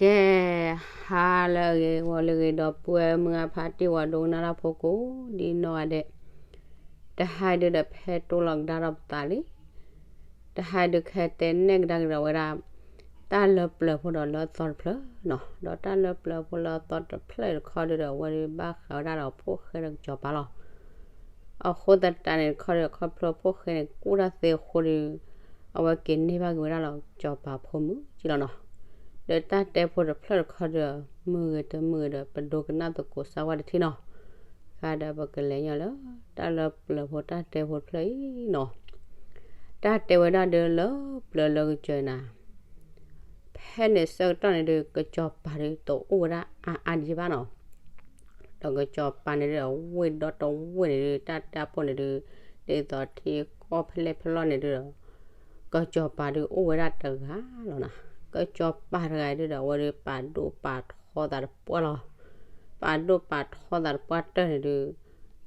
ကဲ, ဟါလၢအဂ့ၤ ဂီၤလၢအဂ့ၤ ဒီပုၢ်ဝဲၢ်မုၢ်အဖါတံၢ် ပှၤဒိကနၣ်တၢ်ဖိကိးဒ်နီၢ်ဂၤဒဲး, တဟါဒုဒီးဖဲတိလီၤကဒါထီၣ်ပသးလံ, တဟါဒုခဲတဲနဲၣ်ကဒါက့ၤဒီးဝဲဒၣ် တၢ်လၢပျၢၤဖိဒီးလၢအသီတဖျၢၣ်နီၤ, ဒီးတၢ်လၢပျၢၤဖိလၢအသီတဖျၢၣ်တခီဒုဒီး အဝဲဒုဘၣ်ဃးဝဲဒၣ်ဒီးအဖိၣ်ဃဲဒီးကစီၤပၤလီၤ. အဃိသတးန့ၣ်တခီဒီး ခီဖျိဖိၣ်ဃဲန့ၣ် ကူၣ်တၢ်သ့အဃိဒီး အဝဲက့ၤန့ၢ်ဘၣ်က့ၤဝဲဒၣ်လီၤကစီၤပၤဖိမုၣ်က့လီၤနီၤ. ဒီးတၢ်တဲဖိတဖျၢၣ်တခီဒီး မုာ်ဂ့ၤတမုာ်ဂ့ၤဒီး ပဒိကနၣ်သကိးစၢ်ဝဲတထံၣ်နီၤ. ဃးဒီးပကလဲၤညီလၢ တၢ်လၢပျၢၤဖိတၢ်တဲဖိတဖျၢၣ်အံၤနီၤ. တၢ်တဲဝဲဒၣ်ဒီးလၢပျၢၤလၢကစၢၤနၤ ဖဲန့ၣ်ဆၢကတီၢ်န့ၣ်ဒီး ကစီၤပၤဒီးတအိၣ်ဝဲဒၣ်အါအါဒံးဘၣ်နီၤ. ဒီးကစီၤပၤန့ၣ်ဒီး ဝ့ၢ်ဒီတဝ့ၢ်န့ၣ်ဒီး တၢ်တၢ်ပိၢ်န့ၣ်ဒီး ဒ်သိးထံကီၢ်ဖဲလဲၣ်ဖဲလဲၣ်န့ၣ်ဒီး ကစီၤပၤဒီးအိၣ်ဝဲဒၣ်တဂၤလီၤနီၤ. ကစီၤပၤတဂၤအံၤဒုဒီး အဝဲဒီးပာ်ဒိၣ်ပာ်ထီသးတပှၢ်လီၤ. ပာ်ဒိၣ်ပာ်ထီသးတပှၢ်တၢၢ်န့ၣ်ဒီး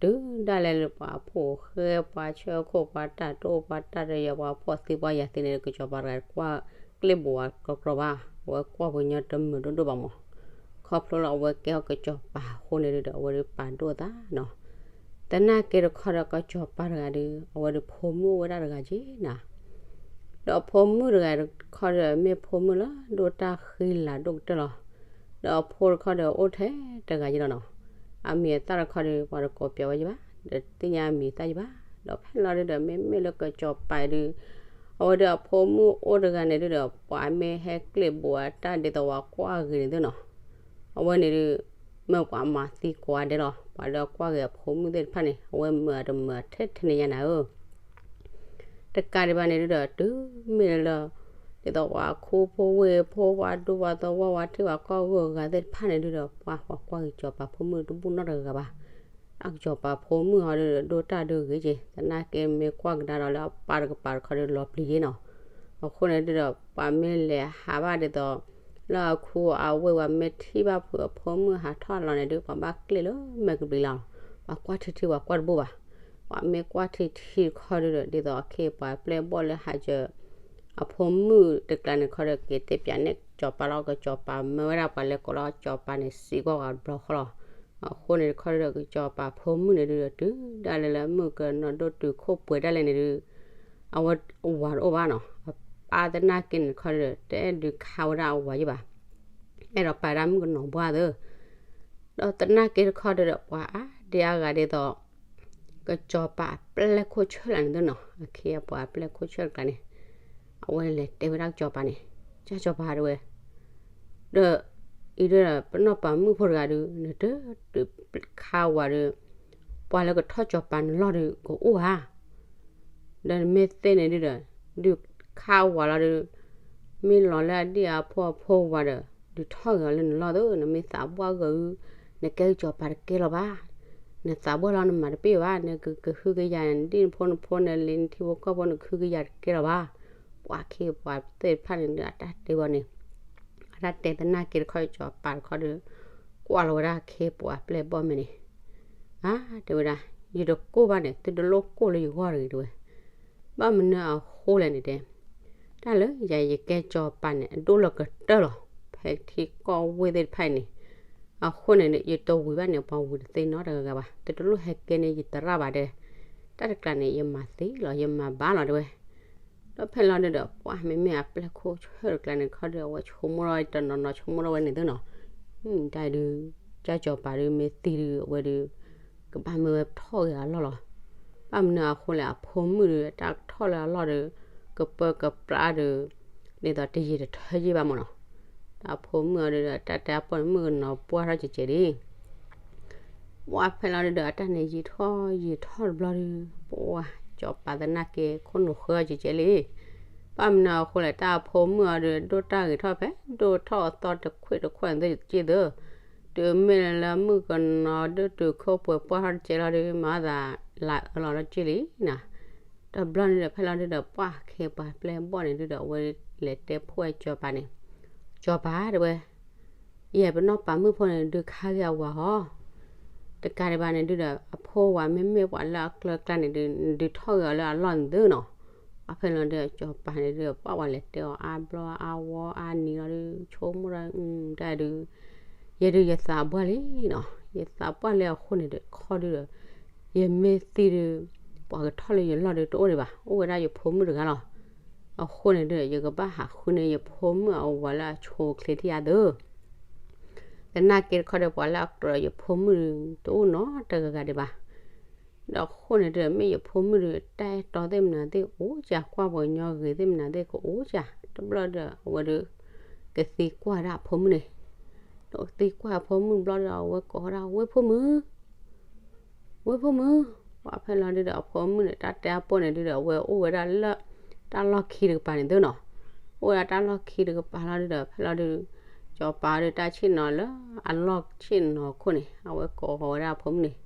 တုၤဒၣ်လဲာ်လၢပှၤဖိၣ်ဃဲ ပှၤဆၢခိၣ် ပှၤတၢ်တိၢ် ပှၤတၢ်တယီၤ ပှၤဖှီၣ်သံပှၤယာ်သံန့ၣ်ဒီး ကစီၤပၤတဂၤကွၢ်ကျ့ၣ်ဘိးဝဲကြီကြီဘၣ်, အဝဲကွၢ်ပှၤကညီတမုာ်ဒိၣ်ဒိၣ်ဘၣ်မး. ခီဖျိလၢအဝဲကဲထီၣ်ကစီၤပၤအဃိန့ၣ်ဒီး အဝဲဒီးပာ်ဒိၣ်အသးနီၤ. သနာ်က့တခီဒီး ကစီၤပၤတဂၤဒီး အဝဲဒီးဖိမုၣ်အိၣ်ဝဲဒၣ်တဂၤက့နၤ. ဒီးအဖိမုၣ်တဂၤတခီဒီး မ့ၢ်ဖိမုၣ်လၢဒိၣ်တၢ်ဃံလၤဒိၣ်ကတၢၢ်လီၤ. ဒီးအဖိတခီဒီးအိၣ်ထဲတဂၤက့လီၤနီၤ. အမံၤအသၣ်တခီဒီး ပှၤတကိးပၠးဝဲယဘၣ်, ဒီးတသ့ၣ်ညါအမံၤအသၣ်ယဘၣ်. ဒီးဖဲလီၤဒုဒီးမ့မ့ၢ်လၢကစီၤပၤအံၤဒု အဝဲဒီးအဖိမုၣ်အိၣ်တဂၤန့ၣ်ဒုဒီး ပှၤမ့ၢ်ဟဲကျ့ၣ်ဘိးအတၢ်ဒ်သိးပှၤကွၢ်ဂ့ၤန့ၣ်သုနီၤ. အဝဲန့ၣ်ဒု မ့ၢ်ပှၤမၤသံကိးဂၤဒဲးလီၤ. ပှၤလၢအကွၢ်ဂ့ၤအဖိမုၣ်သ့ၣ်တဖၣ်န့ၣ် အဝဲမၤတမၤထဲထဲန့ၣ်ညါနၤဧၢ တကးဒံးဘၣ်န့ၣ်ဒုဒီး တုၤမ့ၢ်လၢ ဒ်သိးပှၤခူဖိဝ့ၢ်ဖိ ပှၤဒူပှၤသဝီ ပှၤထံပှၤကီၢ်ဂုၤဂၤသ့ၣ်တဖၣ်န့ၣ်ဒုဒီး ပှၤကွၢ်ဂ့ၤကစီၤပၤဖိမုၣ်တဘူၣ်နီတဂၤဘၣ်. အကစီၤပၤဖိမုၣ်ဟီဒုဒီး ဒိၣ်တၢ်ဒုဂ့ၤက့ၤ သနာ်က့မ့ၢ်ကွၢ်ကဒါဒီးလၢအပၢ်တကပၤတခီဒီးလီၤပျံၤက့ၤနီၤ. အဃိန့ၣ်ဒုဒီး ပှၤမ့ၢ်လဲၤဟးဘၣ်ဒ်သိး လၢအခူအဝ့ၢ် ပှၤမ့ၢ်ထံၣ်ဘၣ်ဖုးအဖိမုၣ်ဟးထီၣ်လီၤန့ၣ်ဒု ပှၤဘၣ်ကျ့ၣ်လၢမဲာ်ကဘျံးလီၤ. ပှၤကွၢ်ထံထံ ပှၤကွၢ်တဘူၣ်ဘၣ်. ပှၤမ့ၢ်ကွၢ်ထံထံတခီဒုဒီး ဒ်သိးအခ့အပှၤပျဲၢ်ဘီၣ်လၢဟးစၢၤ အဖိမုၣ်တကျါန့ၣ်ခီဒီး က့ၤတဲပၠးန့ၢ်ကစီၤပၤလီၤ. ကစီၤပၤမၢဝဲဒၣ်ပှၤလဲၤကိးလီၤ. ကစီၤပၤန့ၣ်စံးကွၢ်ဝဲတဘျီဃီလီၤ. အဃိန့ၣ်တခီဒီး ကစီၤပၤဖိမုၣ်န့ၣ်ဒုဒီး တုၤဒၣ်လဲာ်လၢမုၣ်ကနီၤဒိၣ်တုာ်ခိၣ်ပှဲၤဒၣ်လဲာ်န့ၣ်ဒု အဝဲအဝၤတအိၣ်ဘၣ်နီၤ. အပၢ်သနာ်က့န့ၣ်တခီဒီး တအဲၣ်ဒုးခါဝဲဒၣ်အဝၤယဘၣ်. အဲၣ်ဒိးပာ်ဒၣ်မုၣ်ကနီၤဘှါသၢ ဒီးသနာ်က့တခီဒီး ပှၤအါဒံအါဂၤဒ်သိး ကစီၤပၤအပျဲၢ်ခိၣ်ဆၢၣ်လၢန့ၣ်သ့ၣ်နီၤ, အခ့အပှၤအပျဲၢ်ခိၣ်ဆၢၣ်တကျါန့ၣ်, အဝဲလဲၤတဲဝဲဒၣ်ကစီၤပၤန့ၣ်, ကၠီကစီၤပၤတဲဝဲ, ဒီးအံၤဒီး ပနီၢ်ပၤမုၣ်ဖိတဂၤဒီး နတဒုးခါဝၤဒီး ပှၤလၢကထီၣ်ကစီၤပၤနလီၢ်ဒီးကအိၣ်ဧါ. ဒီးနမ့ၢ်သ့ၣ်န့ၣ်ဒုးဒီး ဒုးခါဝၤလီၤဒီး မ့ၢ်လီၤလၢအဒံၣ်အဖိအဖိဝၤဒီး ဒုးထီၣ်ဂ့ၤအီၤလၢနလီၢ်သၢ, နမ့ၢ်သးပှၢ်ဂီၤဧါ, နကဲကစီၤပၤတကဲလၢၤဘၣ်. နသးပှၢ်လီၤနမၤတပ့ၢ်ဘၣ်, နကကဟုကယာ်နဒံၣ်နဖိနဖိ နလံၤနထံဖိကီၢ်ဖိ နကဟုကယာ်တကဲလၢၤဘၣ်. ပှၤအခ့အပှၤသ့ၣ်တဖၣ်န့ၣ်ဒုး အတၢ်တဲဝဲန့ၣ်, အတၢ်တဲသနာ်က့တခီ ကစီၤပၤတခီဒီး ကွၢ်လီၤဝဲဒၣ်အခ့အပှၤအပျဲၢ်အဘီၣ်မဲာ်န့ၣ်, အါ တဲဝဲဒၣ်, ယတကိၢ်ဘၣ်န့ၣ် သုတလိၣ်ကိၢ်လၢယဂီၢ်တဂ့ၤ တဲဝဲ. ဘၣ်မနုၤအဃိလဲၣ်န့ၣ်တဲ, တၢ်လၢယၤယကဲကစီၤပၤန့ၣ် အဒိၣ်လီၤကတၢၢ်လီၤ, ဖဲထံကီၢ်ဝ့ၢ်သ့ၣ်တဖၣ်အံၤန့ၣ်, အဃိန့ၣ် ယတဝံၤဘၣ်န့ၣ် ပှၤဝံၤတသ့နီတဂၤဂၤဘၣ်, သုတလိၣ်ဟဲကဲန့ၢ်ယသရၣ်ဘၣ်တဲ, တၢ်တကျါန့ၣ် ယမၤသ့လီၤ ယမၤဘၣ်လီၤတဲဝဲ. ဒီးဖဲလီၤဒုးဒီး ပှၤမ့မ့ၢ်အပျဲၢ်ခိၣ်ဆၢၣ်တကျါန့ၣ်တခီဒီး အဝဲဆိကမိၣ်ထီၣ်တနီၤနီၤ ဆိကမိၣ်ထီၣ်ဝဲန့ၣ်သုနီၤ, တၢ်ဒုး ကၠီကစီၤပၤဒုးမ့ၢ်သံဒုး အဝဲဒုး ကဘၣ်မ့ၢ်ဝဲထီၣ်ဂ့ၤအလီၢ်လီၤ. ဘၣ်မနုၤအဃိလဲၣ် အဖိမုၣ်ဒုး တၢ်ကထီၣ်လၢအလီၢ်ဒီး ကပၢကပျါဒီး ဒ်သိးတယံာ်တထၢယံာ်ဘၣ်မးနီၤ. ဒီးအဖိမုၣ်အီၤဒုးဒီး တၢ်တဲအပီၢ်န့ၣ် မုၣ်ကနီၤပှၢ်ထီၣ်ကဲးကဲးလံ ပှၤဖဲလီၤဒုးဒီး အတၢ်န့ၣ်ယံာ်ထီၣ်ယံာ်ထီၣ်တဘျီဒုး ပှၤကစီၤပၤသနာ်က့ ခိၣ်နူာ်ဃၢကဲးကဲးလံ. ဘၣ်မနုၤအဃိလဲၣ် တၢ်အဖိမုၣ်အီၤဒုး ဒိၣ်တၢ်ဂ့ၤထီၣ်ဖဲ ဒိၣ်ထီၣ်အသီတခွံၣ်တခွံၣ်န့ၣ်သုက့ၢ်သု, တုၤမ့ၢ်လၢမုၣ်ကနီၤဒိၣ်တုာ်ခိၣ်ပှဲၤပှၢ်ထီၣ်တကဲးလီၤဒုး မၤအသးလၢအၢလီၤလၢက့ၢ်လံနီၤ. တဘျီန့ၣ်ဒီးဖဲလီၤဒုးဒီး ပှၤအခ့အပှၤပျဲၢ်ဘီၣ်န့ၣ်ဒုးဒီး အဝဲလဲၤတဲဖှိၣ်ဝဲကစီၤပၤန့ၣ်, ကစီၤပၤတဲဝဲ ယဲပနီၢ်ပၤမုၣ်ဖိန့ၣ် ဒုးခါဂ့ၤအဝၤဟီ, တကးဒံးဘၣ်န့ၣ်ဒုးဒီး အဖိဝၤမ့မ့ၢ်ပှၤလၢအကျၢၤကျါန့ၣ်ဒုး နဒုးထီၣ်ဂ့ၤအီၤလၢအလီၢ်န့ၣ်သုနီၤ. ပှၤဖဲလီၤဒုး စီၤပၤန့ၣ်ဒုး ပှၢ်ဝဲလဲၤတဲအီၤအါဘျီအါဝီအါနံၤလီၤဒုး ဆိကမိၣ်ဒၣ် အတၢ်ဒုး ယဲဒုးယသးပှၢ်လံနီၤ, ယသးပှၢ်လၢအဃိန့ၣ်ဒီး ခီဒုးဒီး ယမ့ၢ်သံဒုး ပှၤကထီၣ်လၢယလီၢ်ဒုးတအိၣ်ဒံးဘၣ်, အိၣ်ဝဲဒၣ်ယဖိမုၣ်တဂၤလီၤ. အဃိန့ၣ်ဒုး ယကဘၣ်ဟးဃုန့ၢ်ယဖိမုၣ်အဝၤလၢအဆိအချ့ထံၣ်အါသၢ သနာ်က့တခီဒီး ပှၤလၢအကြၢးယဖိမုၣ်ဒုး တအိၣ်နီတဂၤဂၤဒံးဘၣ်. ဒီးအဃိန့ၣ်ဒုး မ့ၢ်ယဖိမုၣ်ဒုး တၢ်အဲၣ်တီသ့ၣ်မနုၤသ့ၣ်အိၣ်စှၤ, ကွၢ်ပှၤကညီဂ့ၤသ့ၣ်မနုၤသ့ၣ်ကအိၣ်စှၤ, တဘျီဒီး အဝဲဒုး ကသံကွၢ်ဝဲဒၣ်အဖိမုၣ်န့ၣ်, ဒီးကသံကွၢ်အဖိမုၣ်ဘျီဒီး အဝဲကိးဝဲဒၣ် ဝ့ၢ်ဖိမုၣ် ဝ့ၢ်ဖိမုၣ်, ပှၤဖဲလီၤဒုးဒီး အဖိမုၣ်န့ၣ် တၢ်တဲအပိၢ်န့ၣ်ဒုးဒီး အဝဲအိၣ်ဝဲဒၣ်လၢ တၢ်လီၢ်ခံတကပၤန့ၣ်သ့နီၤ, အိၣ်ဝဲဒၣ်တၢ်လီၢ်ခံတကပၤလီၤဒုးဒီး ဖဲလီၤဒုး စီၤပၤဒုးတၢ်ဆ့ၣ်နီၤလၢအလီၢ်ဆ့ၣ်နီၤခိၣ်န့ၣ် အဝဲကိးဃီၤဝဲဒၣ်အဖိမုၣ်န့ၣ်,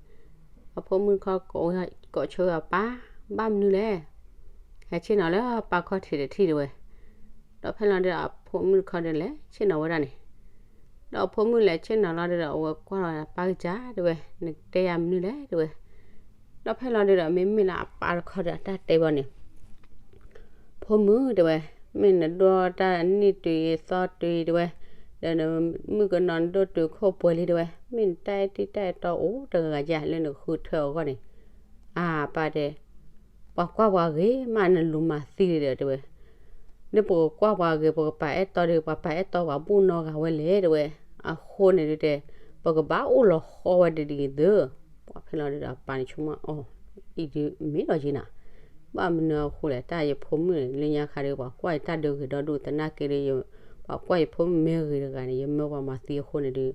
အဖိမုၣ်ခီကိးဆၢဝဲပၢ်, ဘၣ်မနုၤလဲၣ်, ဟဲဆ့ၣ်နီၤလၢပၢ်ခီၣ်ထံးတထံၣ်တဲဝဲ, ဒီးဖဲလီၤဒုးဒီး အဖိမုၣ်တခီဒီးလဲၤဆ့ၣ်နီၤဝဲဒၣ်န့ၣ် ဒီးအဖိမုၣ်လဲၤဆ့ၣ်နီၤလီၤဒုးဒီး အဝဲကွၢ်လီၤပၢ်ကစၢ်တဲဝဲ, နတဲယၤမနုၤလဲၣ်တဲဝဲ, ဒီးဖဲလီၤဒုးဒီး မ့မ့ၢ်လၢအပၢ်တခီဒီး အတၢ်တဲဘၣ်န့ၣ်, ဖိမုၣ်တဲဝဲ, မ့ၢ်နဒိၣ်တၢ်နံၣ်တုၤသီတုၤတဲဝဲ, ဒီးနမုၣ်ကနီၤနဒိၣ်တုၤခိၣ်ပှဲၤလံတဲဝဲ, မ့ၢ်နတၢ်အဲၣ်တံၢ်တၢ်အဲၣ်တီအိၣ်တဂၤဂၤဧါ လၢနဃုထၢအဂီၢ်န့ၣ်, အပၢ်တဲ ပှၤကွၢ်ပှၤဂ့ၤမး နလူၤမၤသံဒီးတဲဝဲ, ဒ်ပကကွၢ်ပှၤဂ့ၤ ပကပာ်အဲၣ်တီဒီး ပှၤပာ်အဲၣ်တီပှၤဘူၣ်နီတဂၤဝဲလဲၣ်တဲဝဲ, အဃိန့ၣ်ဒုးတဲ ပကဘၣ်အိၣ်လီၤဃီဝဲဒ်ဒ်အံၤသ့, ပှၤဖဲလီၤဒုးဒီး အပၢ်န့ၣ်ဆိကမိၣ်အီၤ, အံၤဒုးမ့ၢ်လီၤယံၤနၤ, ဘၣ်မနုၤအဃိလဲၣ် တၢ်ယဖိမုၣ်န့ၣ် လၢညါခါဒီး ပှၤကွၢ်ယတၢ်ဒုးဂ့ၤဒီဒူၣ်သနာ်က့ဒီး ပှၤကွၢ်ယဖိမုၣ်မ့ၢ်ဂ့ၤတဂၤန့ၣ် ယမၢပှၤမၤသံအဃိန့ၣ်ဒုး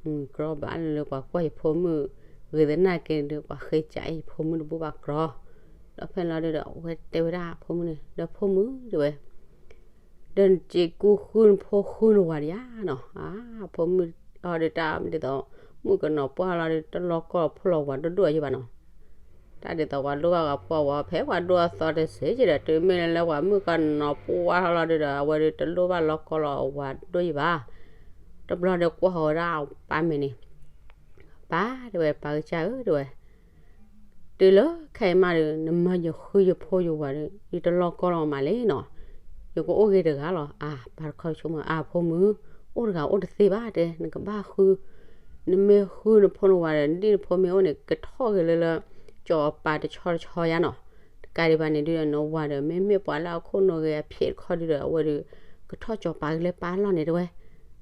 ကြၢးဘၣ်လၢပှၤကွၢ်ယဖိမုၣ်ဂ့ၤသနာ်က့န့ၣ်ဒုး ပှၤဃ့ကးယဖိမုၣ်တဘူၣ်ဘၣ်ကြၢး, ဒီးဖဲလီၤဒုးဒီး အဝဲတဲဝဲဒၣ်အဖိမုၣ်န့ၣ် ဒီးဖိမုၣ်တဲဝဲ ဒီးနစ့းကူဃုနဖိဃုနဝၤဒံးဧါနီၤ, အဖိမုၣ်အီၤဒုးတၢ်ဒ်သိး မုၣ်ကနီၤပှၢ်လီၤဒုး တလီၢ်ကီၢ်ဖိလီၤဝၤဒိၣ်ဒိၣ်အယံၤဘၣ်နီၤ, တၢ်ဒ်သိးပှၤလိၣ်ဘၣ်ပှၤဖိအဝၤ ဖဲပှၤဒိၣ်အသီတစ့ကဒီး တုၤမ့ၢ်လၢပှၤမုၣ်ကနီၤပှၢ်လီၤဒုးဒီး အဝဲဒုးတလိၣ်ဘၣ်လီၢ်ကီၢ်လီၤအဝၤဒိၣ်ယံၤဘၣ်, တဘျီဒီးကွၢ်ဃီၤဝဲဒၣ်အပၢ်မဲာ်န့ၣ်, ပၢ်တဲဝဲ ပၢ်ကစၢ်ဧၢတဲဝဲ တုၤလၢခဲအံၤမးဒီး နမၢယဃုယဖိယဝၤဒီး ယတလီၢ်ကီၢ်လီၤမးလဲၣ်နီၤ, ယကအိၣ်ဂ့ၤတဂၤလီၤ, အပၢ်တခီဆိကမိၣ် အဖိမုၣ်, အိၣ်တဂၤအိၣ်တသ့ဘၣ်တဲ, နကဘၣ်ဃု, နမ့ၢ်ဃုနဖိနဝၤဒီး နဒံၣ်နဖိမ့ၢ်အိၣ်န့ၣ် ကထီၣ်ဂ့ၤလၢလၢ စီၤပၤတဆီတဆီယါနီၤ, တကးဒံးဘၣ်န့ၣ်ဒုးဒီး နဝၤဒီး မ့မ့ၢ်ပှၤလၢအခိၣ်နူာ်ဂ့ၤအဖံးတခီဒုးဒီး အဝဲဒုး ကထီၣ်စီၤပၤဂ့ၤလၢပၢ်အလီၢ်န့ၣ်တဲဝဲ,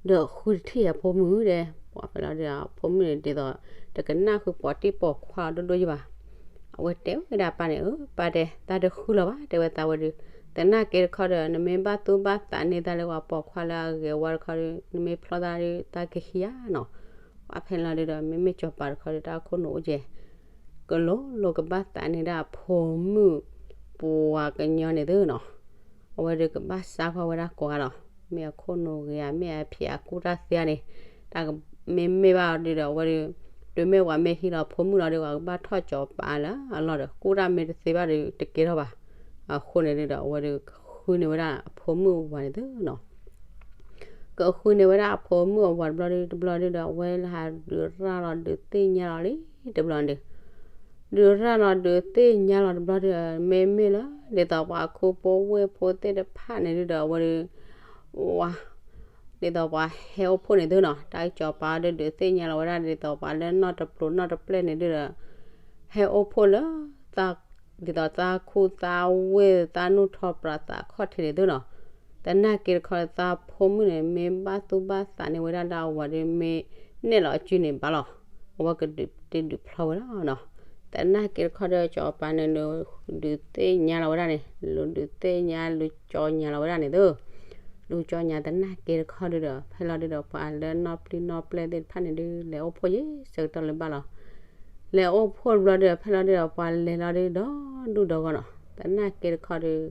ဒီးဃုတထံၣ်အဖိမုၣ်တဲ, ပှၤဖဲလီၤဒုးဒီး အဖိမုၣ်န့ၣ်ဒ်သိး တကနၣ်ဃုပိာ်တံၢ်ပိာ်ခွါအီၤဒိၣ်ဒိၣ်ယံၤဘၣ်, အဝဲတဲဝဲဒၣ်ပၢ်န့ၣ် အၢ ပၢ်တဲ တၢ်တဃုလီၤဘၣ်တဲဝဲသးဝဲဒုး, သနာ်က့တခီဒီး နမ့ၢ်ဘၣ်သူဘၣ်သးန့ၢ်တၢ်လၢပှၤပိာ်ခွါလၢအဂ့ၤအဝါတခီဒီး နမ့ၢ်ဖျီသးဒီး သးကဟံးဧါနီၤ, ပှၤဖဲလီၤဒုးဒီး မ့မ့ၢ်စီၤပၤတခီဒီး တၢ်ခိၣ်နူာ်အိၣ်ကဲ ကလိၤလိၤကဘၣ်သးန့ၢ်ဒၣ်အဖိမုၣ် ပှၤကညီန့ၣ်သ့နီၤ, အဝဲဒုးကဘၣ်စါကွၢ်ဝဲဒၣ်ကိးဂၤလီၤ, မ့ၢ်အခိၣ်နူာ်ဂ့ၤဧါ မ့ၢ်အဖံးအကူၣ်တၢ်သ့ဧါန့ၣ်, တၢ်မ့မ့ၢ်ဘၣ်ဒုးဒီး အဝဲဒုး တုၤမ့ၢ်ပှၤမ့ၢ်ဟံးလီၤဖိမုၣ်လီၤဒီး ပှၤကဘၣ်ထီၣ်စီၤပၤလၢအလီၢ်ဒီး ကူၣ်တၢ်မ့ၢ်တသ့ဘၣ်ဒီး တကဲထီၣ်ဘၣ်, အဃိန့ၣ်ဒုးဒီး အဝဲဒုးဃုန့ၢ်ဝဲဒၣ်အဖိမုၣ်အဝၤန့ၣ်သ့နီၤ ကဃုန့ၢ်ဝဲဒၣ်အဖိမုၣ်အဝၤတဘျီဒုး တဘျီဒုးဒီး အဝဲဟးဒုးရၣ်လီၤဒုးသ့ၣ်ညါလီၤလံ တဘျီန့ၣ်, ဒုးရၣ်လီၤဒုးသ့ၣ်ညါလီၤတဘျီဒုး မ့မ့ၢ်လၢ ဒ်သိးပှၤခူဖိဝ့ၢ်ဖိသ့ၣ်တဖၣ်န့ၣ်ဒုးဒီး အဝဲဒုး ဝၤ ဒ်သိးပှၤဟဲအိၣ်ဖှိၣ်န့ၣ်သ့နီၤ တၢ်စီၤပၤဒုးဒုးသ့ၣ်ညါလီၤဝဲဒၣ် ဒ်သိးပှၤလၢနီၢ်တပျိၤနီၢ်တပျဲၢ်န့ၣ်ဒုးဒီး ဟဲအိၣ်ဖှိၣ်လၢ ဒ်သိးသးခူသးဝ့ၢ်သးနူၢ်ထီၣ်ပြးသးခီၣ်ထံးန့ၣ်သ့နီၤ, သနာ်က့တခီသးဖိမုၣ်န့ၣ် မ့ၢ်ဘၣ်သူၣ်ဘၣ်သးန့ၢ်ဝဲဒၣ်လၢအဝၤဒီး မ့ၢ်နဲၣ်လီၤအစုန့ၣ်ဘၣ်လီၤ, အဝဲကဒုးတ့ဒုးဖျီဝဲလီၤနီၤ, သနာ်က့တခီဒီး စီၤပၤန့ၣ် ဒုးသ့ၣ်ညါလီၤဝဲဒၣ်န့ၣ် လူၤဒုးသ့ၣ်ညါ လူၤကၠီညါလီၤဝဲဒၣ်န့ၣ်သ့, လူၤကၠီညါသနာ်က့တခီဒုးဒီး ဖဲလီၤဒုးဒီး ပှၤလၢနီၢ်ပျံၤနီၢ်ပျဲၢ်သ့ၣ်တဖၣ်န့ၣ်ဒုး လဲၤအိၣ်ဖှိၣ်ယဲၢ်ဆၢကတီၢ်လၢၤဘၣ်လီၤ လဲၤအိၣ်ဖှိၣ်တဘျီဒီး ဖဲလီၤဒုးဒီး ပှၤလဲၤလီၤဒုးဒီဒူၣ်ဒီဂီၢ်နီၤ, သနာ်က့တခီဒီး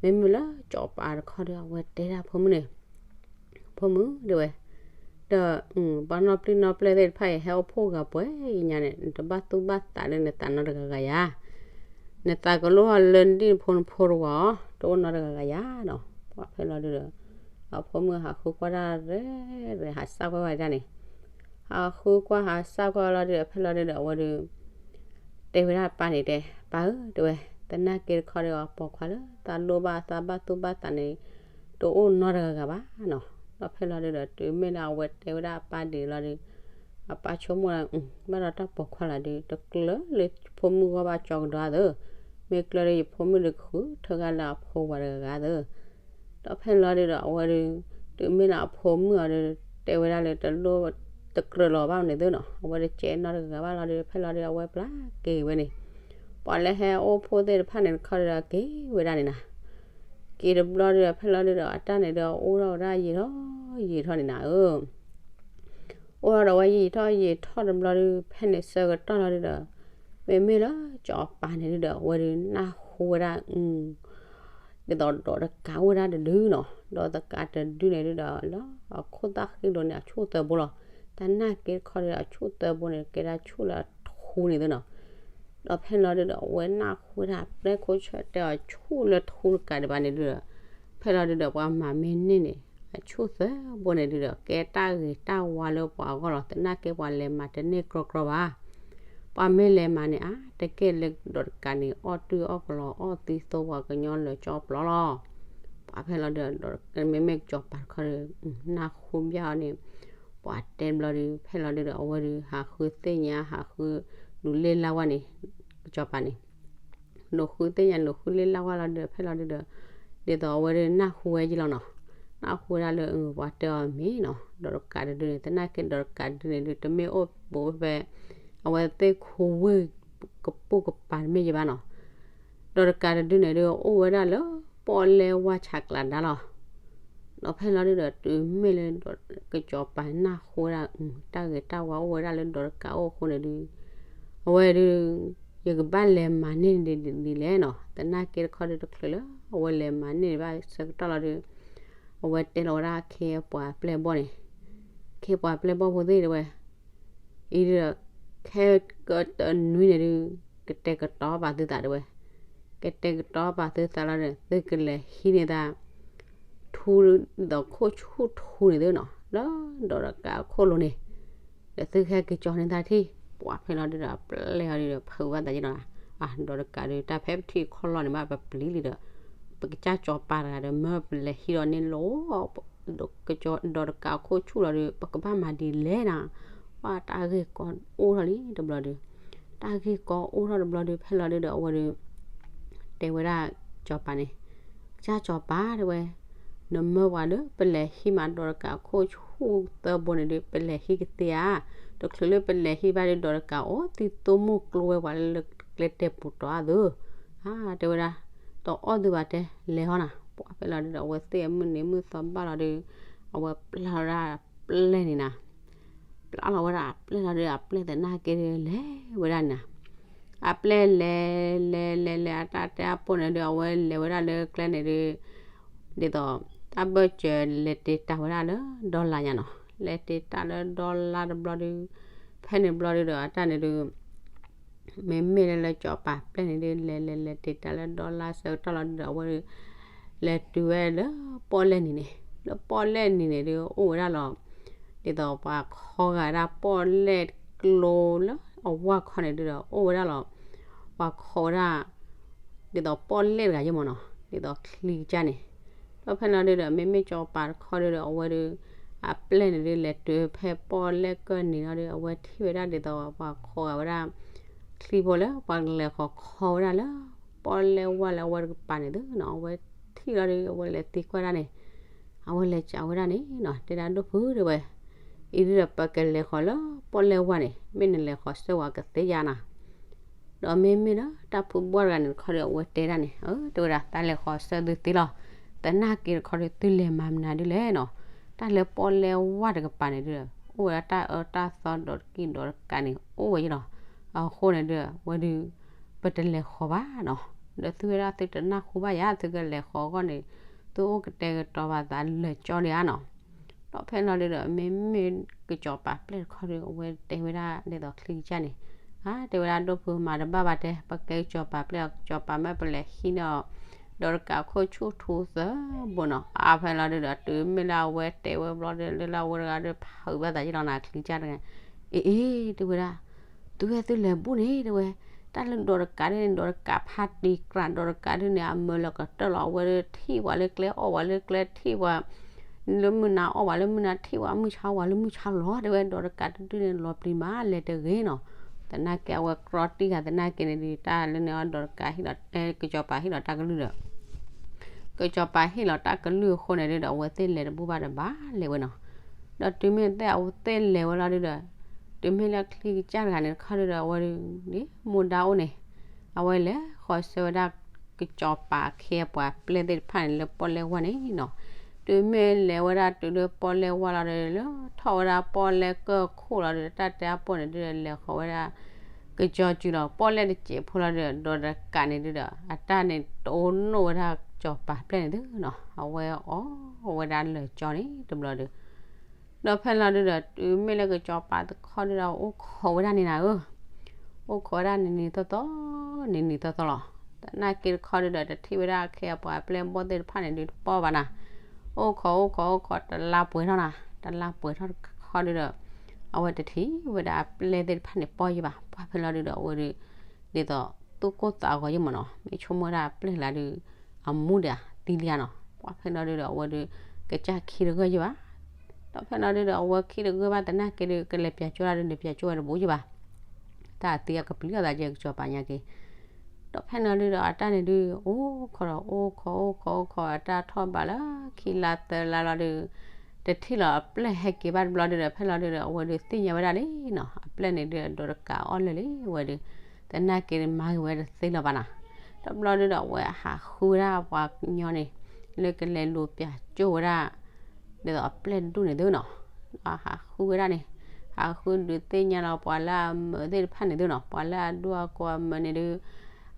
မ့မ့ၢ်လၢစီၤပၤတခီဒီး အဝဲတဲဒၣ်ဖိမုၣ်န့ၣ်, ဖိမုၣ်တဲဝဲ, ဒီး ပှၤနီၢ်ပျံၤနီၢ်ပျဲၢ်သ့ၣ်တဖၣ်အံၤ ဟဲအိၣ်ဖှိၣ်ဂၤပှဲၤညါန့ၣ် နတဘၣ်သူၣ်ဘၣ်သးလၢနသးနီတဂၤဂၤယၤ နသးကလိၣ်လၢနဒံၣ်နဖိနဖိတဝၤအီၤ တအိၣ်နီတဂၤဂၤယၤနီၤ, ပှၤဖဲလီၤဒုးဒီး အဖိမုၣ်ဟးဃုကွၢ်တၢ်ရဲၣ်ရဲၣ် ဟးစၢ်ကွၢ်ဝဲဒၣ်န့ၣ်, ဟးဃုကွၢ်ဟးစၢ်ကွၢ်လီၤဒုးဒီး ဖဲလီၤဒုးဒီး အဝဲဒုး တဲဝဲဒၣ်ပၢ်န့ၣ်တဲ ပၢ်ဧၢ တဲဝဲ, သ သနာ်က့တခီဒီး အပိာ်ခွါလၢသးလိၣ်ဘၣ်သးဘၣ်သူၣ်ဘၣ်သးန့ၣ် တအိၣ်နီတဂၤဂၤဘၣ်နီၤ. ဒီးဖဲလီၤဒုဒီး တုၤမ့ၢ်လၢအဝဲတဲဝဲဒၣ်အပၢ်ဒ်န့ၣ်လီၤဒီး အပၢ်ဆိကမိၣ်ဒၣ် ဘၣ်ဒီးတၢ်ပိာ်ခွါလီၤဒု တကျၢၤလၢဖိမုၣ်ဂီၢ်ဘၣ်ကၠီကဒီးသၢ, မ့ၢ်ကျၢၤဒီးယဖိမုၣ်ဒီးကဃုထၢဂၤလၢအဖိဝၤတဂၤဂၤသၢ ဒီးဖဲန့ၣ်လီၤဒုဒီး အဝဲဒု တုၤမ့ၢ်လၢအဖိမုၣ်အီၤဒီး တဲဝဲဒၣ်လၢတလိၣ်တကြၢးလီၤဘၣ်န့ၣ်သ့နီၤ, အဝဲတကဲနီတဂၤဘၣ်လီၤဒီး ဖဲလီၤဒုဒီး အဝဲပျၢ်က့ၤဝဲန့ၣ်, ပှၤလၢဟဲအိၣ်ဖှိၣ်သ့ၣ်တဖၣ်န့ၣ်တခီဒီး က့ၤဝဲဒၣ်န့ၣ်နၤ, က့ၤတဘျီဒုဒီး ဖဲလီၤဒုဒီး အတၢ်န့ၣ်ဒီး အိၣ်ထီၣ်ဝဲဒၣ်ယံာ်ထီၣ်ယံာ်ထီၣ်န့ၣ်နၤဧၢ အိၣ်ထီၣ်ဒီးဝဲယံာ်ထီၣ်ယံာ်ထီၣ်တဘျီဒု ဖဲန့ၣ်ဆၢကတီၢ်လီၤဒုဒီး မ့မ့ၢ်လၢစီၤပၤန့ၣ်ဒုဒီး အဝဲဒုနၢ်ဟူဝဲဒၣ် ဒ်သိးဒီးတကးအိၣ်ဝဲဒၣ်တဒုနီၤ, ဒီးတကးတဒုန့ၣ်ဒုဒီး လၢအခိၣ်သၣ်ဃံလိၤန့ၣ် အဆူၣ်သၢဘိလီၤ. သနာ်က့တခီဒီး အဆူၣ်သၢဘိန့ၣ် ကဲဒၣ်ဆူၣ်လၢအထူန့ၣ်သ့နီၤ. ဒီးဖဲန့ၣ်လီၤဒုဒီး အဝဲနၢ်ဟူဝဲဒၣ်အပျဲၢ်ခိၣ်ဆၢတဲအီၤ ဆူၣ်လၢထူတကးဒံးဘၣ်န့ၣ်ဒုဒီး ဖဲလီၤဒုဒီး ပှၤမၤမ့ၢ်န့ၢ်န့ၣ် အဆူၣ်သၢဘိန့ၣ်ဒုဒီး ကဲတၢ်ဂ့ၤတၢ်ဝါလၢပှၤအဂီၢ်လီၤ. သနာ်က့ပှၤလဲၤမၤတန့ၢ်ကြီကြီဘၣ် ပှၤမ့ၢ်လဲၤမၤန့ၣ် အါတက့ၢ်လၢဒီးတကးန့ၣ် အီၣ်တုၢ်အီၣ်ကလီအီၣ်သံသိပှၤကညီလၢာ်ကၠီပျီလီၤ. ပှၤဖဲလီၤဒုဒီး မ့မ့ၢ်ကစီၤပၤတခီဒီး နၢ်ဟူဘၣ်အီၤန့ၣ် ပှၤတဲဘျီဒု ဖဲလီၤဒုဒီး အဝဲဒု ဟးဃုသ့ၣ်ညါ ဟးဃုဒုးလ့ၣ်လါဝဲန့ၣ် ကစီၤပၤန့ၣ် နဃုသ့ၣ်ညါ နဃုလ့ၣ်လါဝဲလီၤဒု ဖဲလီၤဒုဒီး ဒ်သိးအဝဲဒုနၢ်ဟူဝဲယံလီၤနီၤ. နၢ်ဟူဝဲဒၣ်လၢ ပှၤတဲအီၤမ့ၢ်နီၤ ဒီးတကးတဒုန့ၣ် သနာ်က့ဒီးတကးတဒုန့ၣ်ဒု တမ့ၢ်အိၣ်ဘူးဖဲ အဝဲသ့ၣ်ခိဝ့ၢ်ကပိာ်ကပၤတမ့ၢ်ယဘၣ်နီၤ. ဒီးတကးတဒုန့ၣ်ဒု အိၣ်ဝဲဒၣ်လၢပီၣ်လဲၣ်ဝါဆးကျးဒါလီၤ. ဒီးဖဲလီၤဒုဒီး တုၤမ့ၢ်လၢကစီၤပၤနၢ်ဟူဝဲဒၣ် တၢ်ဂ့ၤတၢ်ဝါအိၣ်ဝဲဒၣ်လၢဒီးတကးအိၣ်အဃိန့ၣ်ဒု အဝဲဒု ယကဘၣ်လဲၤမၤန့ၢ်ဒ်လဲၣ်နီၤ. သနာ်က့တခီဒုတချုးလၢ အဝဲလဲၤမၤန့ၢ်ဘၣ်ဆၢကတီၢ်လီၤဒု အဝဲတဲလီၤဝဲဒၣ်ခ့ပှၤပျဲၢ်ဘီၣ်န့ၣ်, ခ့ပှၤပျဲၢ်ဘီၣ်ဖိသ့ၣ်တဲဝဲ အံၤဒီး ခဲကတနွံန့ၣ်ဒု ကတဲာ်ကတီၤပာ်သုသးတဲဝဲ, ကတဲာ်ကတီၤပာ်သုသးလီၤဒီး သုကလဲၤဟံးန့ၢ်သး ထူဒီးခိၣ်ဆူၣ်ထူန့ၣ်သ့နီၤ လၢဒီးတကးအခိၣ်လိၤန့ၣ်, ဒီးသုဟဲက့ၤကၠီန့ၢ်သးထံၣ်. ပှၤဖဲလီၤဒုဒီး အပျဲၢ်အီၤဒုဒီး ဖုးဘၣ်သးယ့ၢ်လီၤ. အါ ဒီးတကးဒု တၢ်ဖဲပထံၣ်ခီလီၤန့ၣ်ဘၣ် ပပျံၤလံဒီး ပကစၢ်ကၠီၤပၤတဂၤဒီး မၢပလဲၤဟံးဒီးန့ၢ်လီၤ ဒီးတကးအခိၣ်ဆူၣ်လီၤဒီး ပကဘၣ်မၤဒ်လဲၣ်နၤ. ပှၤတၢ်ဂ့ၢ်ကီအိၣ်ထီၣ်လံတဘျီဒု, တၢ်ဂ့ၢ်ကီအိၣ်ထီၣ်တဘျီဒု ဖဲလီၤဒုဒီး အဝဲဒု တဲဝဲဒၣ်ကၠီၤပၤန့ၣ်, ကစၢ်ကၠီၤပၤတဲဝဲ, နမၢပှၤလၢပလဲၤဟံးမးဒီးတကးအခိၣ်ဆူၣ်သၢဘိန့ၣ်ဒု ပလဲၤဟံးကသ့ဧါ. တချုးလၢပလဲၤဟံးဘၣ်ဒု ဒီးတကးအိၣ်သံသိမိၣ်ကျိဝဲပှၤလၢကျဲတဲာ်ပူၤတီၤအါသု. အါ တဲဝဲဒၣ်, တအီၣ်သုဘၣ်တဲ လဲၤဟီနၤ. ပှၤဖဲလီၤဒုဒီး အဝဲသ့ၣ်အမုၢ်နံၤမုၢ်သီဘၣ်လီၤဒု အဝဲပျၢ်လီၤဝဲဒၣ်ပျဲၢ်န့ၣ်နၤ ပျၢ်လီၤဝဲဒၣ်အပျဲၢ်လီၤဒု အပျဲၢ်သနာ်က့ဒု လဲၤဝဲဒၣ်န့ၣ်နၤ. အပျဲၢ်လဲၤ လဲၤ လဲၤ လဲၤ အတၢ်တဲအပိၢ်န့ၣ်ဒု အဝဲလဲၤဝဲဒၣ်လၢကျဲန့ၣ်ဒု ဒ်သိး တၢ်ဘၢၣ်စၢၤလဲၤတ့ၢ်တၢ်ဝဲဒၣ်လၢဒီလါညါနီၤ. လဲၤတ့ၢ်တၢ်လၢဒီလါတဘျီဒု ဖဲန့ၣ်ဘျီဒုဒီး အတၢ်န့ၣ်ဒု မ့မ့ၢ်လၢလၢကၠီၤပၤပျဲၢ်န့ၣ်ဒု လဲၤ လဲၤ လဲၤတ့ၢ်တၢ်လၢဒီလါဆၢကတီၢ်လီၤဒုဒီး အဝဲဒု လဲၤတုၤဝဲလၢပီၣ်လဲၣ်နံၤန့ၣ်, လၢပီၣ်လဲၣ်နံၤန့ၣ်ဒု အိၣ်ဝဲဒၣ်လီၤ. ဒ်သိးပှၤခီဂာ်ဒၣ်ပီၣ်လဲၣ်ကျိလၢအဝၢ်ခီန့ၣ်ဒုဒီး အိၣ်ဝဲဒၣ်လီၤ. ပှၤခီဝဲဒၣ် ဒ်သိးပီၣ်လဲၣ်တဂၤယ့ၢ်မးနီၤ, ဒ်သိးချံကစၢ်န့ၣ်. ဒီးဖဲလီၤဒုဒီး မ့မ့ၢ်ကၠီၤပၤတခီဒုဒီး အဝဲဒု အပျဲၢ်န့ၣ်ဒု လဲၤတုၤဖဲပီၣ်လဲၣ်ကၢၢ်နံၤလီၤဒု အဝဲထံၣ်ဝဲဒၣ်ဒ်သိးပှၤခီဂာ်ဝဲဒၣ် ချံဖိလၢပှၤလဲၤဃီၤခီဝဲဒၣ်လၢ ပီၣ်လဲၣ်ဝၢ်လၢအဝဲတကပၤန့ၣ်သ့နီၤ. အဝဲထံၣ်လီၤဒု အဝဲလဲၤသံကွၢ်ဒၣ်န့ၣ်, အဝဲလဲၤစံးဝဲဒၣ်န့ၣ်နီၤ, တဲဒၣ်ဒိၣ်ဖုတဲဝဲ, အံၤဒုဒီးပကလဲၤဃီၤလၢပီၣ်လဲၣ်ဝၢ်န့ၣ် မ့ၢ်နလဲၤဃီၤဆၢဝဲကသ့ဧါနၤ. ဒီးမ့မ့ၢ်လၢတၢ်ဖုဘီၣ်တဂၤန့ၣ်တခီဒီး အဝဲတဲဒၣ်န့ၣ်, အၢ တဲဝဲဒၣ် တၢ်လဲၤဃီၤဆၢသုသ့လီၤ. သနာ်က့တခီဒီး သုလဲၤမၤမနုၤဒ်လဲၣ်နီၤ. တၢ်လၢပီၣ်လဲၣ်ဝၢ်တကပၤန့ၣ်ဒု အိၣ်ဝဲဒၣ်တၢ်အၢတၢ်သီဒီးတကံၢ်ဒီးတကးန့ၣ် အိၣ်ဝဲယ့ၢ်လီၤ. အဃိန့ၣ်ဒု ဝဲဒု ပတလဲၤဃီၤဘၣ်နီၤ. ဒီးသုဝဲဒၣ်သုတနၢ်ဟူဘၣ်ယၤ သုကလဲၤဃီၤအဂီၢ်န့ၣ် သုအိၣ်ကတဲာ်ကတီၤဘၣ်သးလၢာ်ကၠီဒံးဧါနီၤ. ဒီးဖဲလီၤဒုဒီး မ့မ့ၢ်ကစီၤပၤပျဲၢ်တခီဒီး အဝဲတဲဝဲဒၣ်ဒ်သိးချံကစၢ်န့ၣ်, အါ တဲဝဲဒၣ်ဒိၣ်ဖုမၤတဘၣ်ဘၣ်တဲ, ပကဲကစီၤပၤပျဲၢ် ကစီၤပၤမၢပလဲၤဟံးန့ၢ်အီၤ ဒီးတကးအခိၣ်ဆူၣ်ထူသၢဘိနီၤ. အါ ဖဲလီၤဒုဒီး တုၤမ့ၢ်လၢအဝဲတဲဝဲဘျီဒု လၢလၢအဝဲတဂၤဒီး ဖုးဘၣ်သးယ့ၢ်လီၤနၤ ချံကစၢ်တဂၤ, အ့ အ့ တဲဝဲဒၣ် သုဝဲသုလဲၤဘူၣ်န့ၣ် တဲဝဲ, တၢ်လၢဒီးတကးဒ်န့ၣ် ဒီးတကးဖးတံာ်ကြၢ် ဒီးတကးဒ်န့ၣ် အမၢလီၤကတၢၢ်လီၤ အဝဲဒၣ်ထံၣ်ပှၤလၢကျဲအီၣ်ပှၤလၢကျဲထံၣ်ပှၤ လၢမုၢ်နၤအီၣ်ပှၤလၢမုၢ်နၤထံၣ်ပှၤ မုၢ်ဆါဝၤလၢမုၢ်ဆါလီၤ တဲဝဲဒီးတကးတဒုန့ၣ် လီၤပျံၤမးလဲၤတဂ့ၤနီၤ. သနာ်က့အဝဲကြီတံၢ်ဂၤသနာ်က့န့ၣ်ဒီး တၢ်လၢန့ၣ်အီၤဒီးတကးဟ့ၣ်လီၤ ကစီၤပၤဟ့ၣ်လီၤတၢ်ကလုၢ်ဒီး ကစီၤပၤဟ့ၣ်လီၤတၢ်ကလုၢ်အဃိန့ၣ်ဒုဒီး အဝဲသ့ၣ်လဲၤတဘူၣ်ဘၣ်တဘၣ်လဲၤဝဲနီၤ. ဒီးတုၤမ့ၢ်သ့ၣ်အဝဲသ့ၣ်လဲၤဝဲလီၤဒုဒီး တုၤမ့ၢ်လၢချံကစၢ်တဂၤန့ၣ်တခီဒုဒီး အဝဲဒု မူဒါအိၣ်န့ၣ် အဝဲလဲၤဃီၤဆၢဝဲဒၣ် ကစီၤပၤအခ့အပှၤပျဲၢ်သ့ၣ်တဖၣ်န့ၣ်လၢပီၣ်လဲၣ်ဝါန့ၣ်နီၤ. တုၤမ့ၢ်လဲၤဝဲဒၣ်တုၤလၢပီၣ်လဲၣ်ဝါလီၤဒီး လၢထီၣ်ဝဲဒၣ်ပီၣ်လဲၣ်ကၢၢ်ခိၣ်လီၤဒီး တၢ်တဲအပီၢ်န့ၣ်ဒုဒီး လဲၤဃီၤဝဲဒၣ် ကစီၤစုၤလီၤ ပီၣ်လဲၣ်တစဲးဖိလီၤဒီး ဒီးတကးန့ၣ်ဒုဒီး အတၢ်န့ၣ်တအိၣ်နိၣ်ဝဲဒၣ် ကစီၤပၤပျဲၢ်န့ၣ်သုနီၤ. အဝဲအီၣ်ဝဲဒၣ်လၢာ်ကၠီန့ၣ်တဘျီဒီး ဒီးဖဲလီၤဒုဒီး တုၤမ့ၢ်လၢကစီၤပၤတခီဒုဒီး အိၣ်ခိးဝဲဒၣ်န့ၣ်နၤဧၢ, အိၣ်ခိးဝဲဒၣ်နံၤနံၤသီသီ, နံၤနံၤသီသီလီၤ. သနာ်က့တခီဒုဒီး တထံၣ်ဝဲဒၣ်အခ့အပှၤပျဲၢ်ဘီၣ်သ့ၣ်တဖၣ်န့ၣ်ဒုတပီၢ်ဘၣ်နၤ. အိၣ်ခိးအိၣ်ခိးအိၣ်ခိး တလါပှဲၤထီၣ်နၤ, တလါပှဲၤထီၣ်တခီဒုဒီး အဝဲတထံၣ်ဝဲဒၣ်အပျဲၢ်သ့ၣ်တဖၣ်န့ၣ်ပီၢ်ယံၤဘၣ်. ပှၢ်ဖဲလီၤဒုဒီး အဝဲဒု ဒ်သိးသူၣ်ကိၢ်သးဂီၤယံၤမးနီၤ, မ့ၢ်ဆိကမိၣ်ဝဲဒၣ်အပျဲၢ်လၢဒု အမူဒံးသံလံဧါနီၤ. ပှၢ်ဖဲလီၤဒုဒီး အဝဲဒု ကစၢ်ခံတဂၢၢ်ယံၤဘၣ်. ဒီးဖဲလီၤဒုဒီး အဝဲခံတဂၢၢ်ဘၣ်သနာ်က့ဒု ကလဲၤပၠးကၠိဒၣ်ဒုန့ၣ် ပၠးကၠိဝဲတဘူးယံၤဘၣ်. တၢ်သံအကပျံၤအသးကဲကစီၤပၤညါက့ၤ ဒီးဖဲလီၤဒုဒီး အတၢ်န့ၣ်ဒု အိၣ်ခိးဒီး အိၣ်ခိးအိၣ်ခိးအိၣ်ခိး အတၢ်ထီၣ်ဘးလၢခံလါသၢလါလီၤဒု တထံၣ်လီၤအပျဲၢ်ဟဲက့ၤဘၣ်တဘျီဒုဒီး ဖဲလီၤဒုဒီး အဝဲဒုသ့ၣ်ညါဝဲဒၣ်လံနီၤ, အပျဲၢ်န့ၣ်ဒုဒီးတကးအီၣ်လၢာ်လံဝဲဒု, သနာ်က့ဒုမၤဂ့ၤဝဲတသ့လၢၤဘၣ်နီၤ. တဘျီဒုဒီး အဝဲဟးဃုဝဲဒၣ်ပှၤကညီန့ၣ် လၢကလဲၤလူၤပၠးကၠိဝဲဒၣ် ဒ်သိးအပျဲၢ်ဒူၣ်န့ၣ်သုနီၤ. ဒီးဟးဃုဝဲဒၣ်န့ၣ် ဟးဃုဒုးသ့ၣ်ညါလီၤပှၤလၢအမၢသ့ၣ်တဖၣ်န့ၣ်သုနီၤ, ပှၤလၢအဒူၣ်အကိးအမၢန့ၣ်ဒု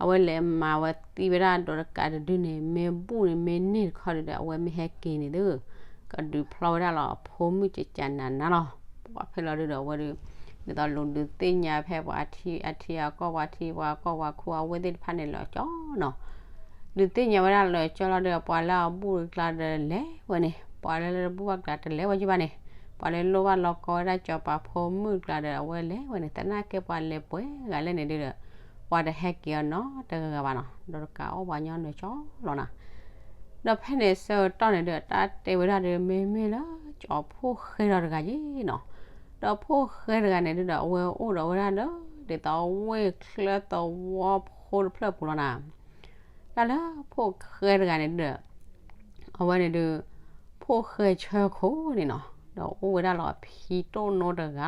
အဝဲလဲၤမၤဝဲသံဝဲဒၣ်ဒီးတကးတဒုန့ၣ် မ့ၢ်ဘူၣ်န့ၣ် မ့ၢ်န့ၢ်တခီဒုဒီး အဝဲမ့ၢ်ဟဲက့ၤန့ၣ်သု ကဒုးဖျီဝဲဒၣ်လီၤအဖိမုၣ်ကကးနးနးလီၤ. ပှၢ်ဖဲလီၤဒုဒီး အဝဲဒု ဒ်သိးလူၤဒုးသ့ၣ်ညါဖဲပှၤအထံအကီၢ် ပှၤထံပှၤကီၢ် ပှၤခူအဝ့ၢ်သ့ၣ်တဖၣ်န့ၣ်လၢာ်ကၠီနီၤ. ဒုးသ့ၣ်ညါဝဲဒၣ်လၢာ်ကၠီလီၤဒီး ပှၤလၢအဘူၣ်တကျါဒီးလဲၤဝဲန့ၣ်, ပှၤလၢလၢတဘူၣ်ဘၣ်ကျါတလဲၤဝဲယံၤဘၣ်န့ၣ်, ပှၤလၢလိၣ်ဘၣ်လီၤကီဝဲဒၣ်စီၤပၤဖိမုၣ်တကျါဒီး အဝဲလဲၤဝဲန့ၣ်, သနာ်က့ပှၤလဲၤပှဲၤဂၤလဲၣ်န့ၣ်ဒုဒီး ပှၤတဟဲက့ၤအီၤနီတဂၤဂၤဘၣ်နီၤ, ဒီးတကးအီၣ်ပှၤညီနုၢ်ကၠီလီၤနၤ. ဒီးဖဲန့ၣ်ဆၢကတီၢ်န့ၣ်ဒုး တၢ်တဲဝဲဒၣ်ဒီး မ့မ့ၢ်လၢစီၤဖိၣ်ဃဲဒီးတဂၤယ့ၤနီၤ. ဒီးဖိၣ်ဃဲတဂၤန့ၣ်ဒုးဒီး အဝဲအိၣ်ဒီးဝဲဒၣ်လၢ ဒ်သိးဝ့ၢ်ချၢသဝီဖိတဖျၢၣ်ပူၤလီၤနၤ. တၢ်လၢဖိၣ်ဃဲတဂၤန့ၣ်ဒုး အဝဲန့ၣ်ဒုး ဖိၣ်ဃဲဆၢခိၣ်န့ၣ်နီၤ, ဒီးအိၣ်ဝဲဒၣ်လီၤအဖံတိၢ်နိတဂၤလီၤ.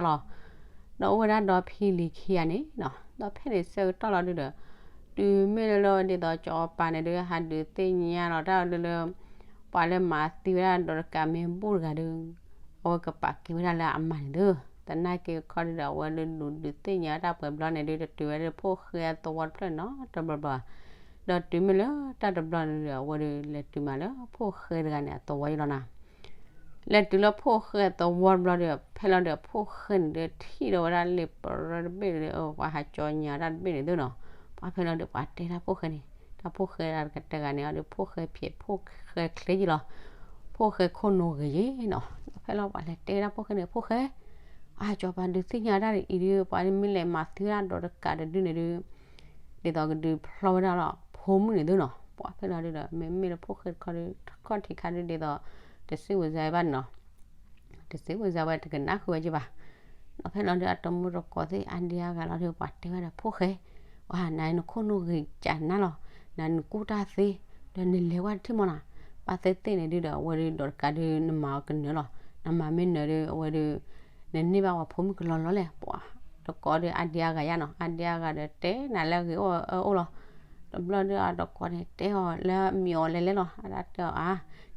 ဒီးအိၣ်ဝဲဒၣ်ဒီးဖံလံၤခံဂၤန့ၣ်နီၤ, ဒီးဖဲန့ၣ်ဆၢကတီၢ်လီၤဒုးဒီး တုၤမ့ၢ်လၢလၢဒ်သိးစီၤပၤန့ၣ်ဒုး ဟးဒုးသ့ၣ်ညါလီၤတၢ်လၢလၢ ပှၤလၢမၤသံဝဲဒၣ်ဒီးတကးမ့ၢ်ဘူၣ်တဂၤဒုး အဝဲကပာ်က့ၤဝဲဒၣ်လၢအမါန့ၣ်ဒုး, သနာ်က့ခီဒုးဒီး အဝဲဒုးဒုးသ့ၣ်ညါတၢ်ပှဲၤဘျီန့ၣ်ဒုး တတုၤဝဲဒၣ်ဖိၣ်ဃဲအသဝီတဖျၢၣ်နီတဘျီဘျီ ဒီးတုၤမ့ၢ်လၢတၢ်တဘျီန့ၣ်ဒီး အဝဲဒုးလဲၤတုၤမးလၢဖိၣ်ဃဲတဂၤန့ၣ် အသဝီယံၤလီၤနၤ. လဲၤတုၤလၢဖိၣ်ဃဲအသဝီတဘျီဒီး ဖဲလီၤဒီးဖိၣ်ဃဲန့ၣ်ဒုး ထံၣ်ဒီးဝဲဒၣ်လံာ်ပရၢတဘ့ၣ်ဒီး ပှၤဟးကၠီညါတၢ်တဘ့ၣ်န့ၣ်သုနီၤ. ပှၤဖဲလီၤဒီးပှၤတဲတၢ်ဖိၣ်ဃဲန့ၣ် တၢ်ဖိၣ်ဃဲတဂၤန့ၣ်ဒီး ဖိၣ်ဃဲဖျဲးဖိၣ်ဃဲချ့ယံၤလီၤ. ဖိၣ်ဃဲခိၣ်နူာ်ဂ့ၤယံၤနီၤ. ဒီးဖဲလီၤပှၤလဲၤတဲဒၣ်ဖိၣ်ဃဲန့ၣ် ဖိၣ်ဃဲ အါ စီၤပၤဒုးသ့ၣ်ညါတၢ်အံၤဒုး ပှၤမ့ၢ်လဲၤမၤသံဝဲဒၣ်ဒီးတကးတဒုန့ၣ်ဒုး ဒ်သိးကဒုးဖျီဝဲဒၣ်လီၤဖိမုၣ်န့ၣ်သုနီၤ. ပှၤဖဲလီၤဒုးဒီး မ့မ့ၢ်လၢဖိၣ်ဃဲတခီဒုး တခီၣ်ထံးခါဒုးဒ်သိး တစံးဝဲစါဝဲဘၣ်န့ၣ်နီၤ. တစံးဝဲစါဝဲတကနၣ်ဃုာ်ဝဲယံၤဘၣ်. ဒီးဖဲလီၤဒုးအတမူတကိးသ့ၣ်အါဒံအါဂၤလီၤဒုး ပှၤတဲဝဲဒီးဖိၣ်ဃဲ ပှၤနၤနခိၣ်နူာ်ဂ့ၤကနၤလီၤ. နနကူၣ်တၢ်သ့ ဒီးနလဲၤဝဲတထံၣ်မီၤနၤ. ပှၤသ့ၣ်သ့ၣ်န့ၣ်ဒုးဒီး အဝဲဒုးဒီးတကးဒုးနမၤအီၤကနၢၤလီၤ. နမၤမ့ၢ်နၢၤဒုး အဝဲဒုး နန့ၢ်ဘၣ်ပှၤဖိမုၣ်ကလီလီၤလဲၣ်. ပှၤတကိးဒုးအါဒံအါဂၤယါနီၤ. အါဒံအါဂၤဒီးတဲနၤလၢအဂ့ၤအိၣ်အၢအိၣ်လီၤ. တဘျီဒုးအတကိးန့ၣ်တဲအီၤလၢအမံၤအီၤလဲၤလဲၤလီၤ. အတၢ်တဲအီၤအါ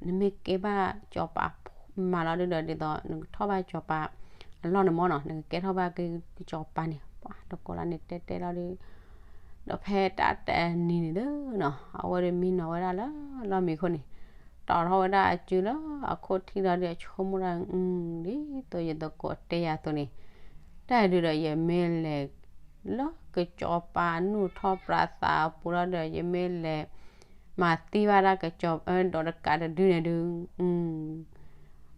နမ့ၢ်ကဲဘၣ်စီၤပၤမၤလီၤဒုးဒီး ဒ်သိးနကထီၣ်ဘၣ်စီၤပၤအလီၢ်န့ၣ်မီၤနီၤ. နကကဲထီၣ်ဘၣ်ကစီၤပၤန့ၣ် ပှၤတကိးလၢန့ၣ်တဲတဲလီၤဒုး ဒီးဖဲတၢ်တနံၤန့ၣ်ဒုးနီၤ အဝဲဒုးမံနီၤဝဲဒၣ်လၢလီၢ်မံခိၣ်န့ၣ် တီၤထီၣ်ဝဲဒၣ်အစုလၢအခိၣ်ထံးလီၤဒုး အဆိကမိၣ်ဒၣ် ဒ်သိးယသကိးတဲယၤအသိးန့ၣ် တၢ်ဒုးဒီးယမ့ၢ်လဲၤ လၢကစီၤပၤအနူၢ်ထီၣ်ပြးသးအပူၤလီၤဒီး ယမ့ၢ်လဲၤ မၤသံဘၣ်ဒၣ်ကစီၤ ဒီးတကးတဒုန့ၣ်ဒုး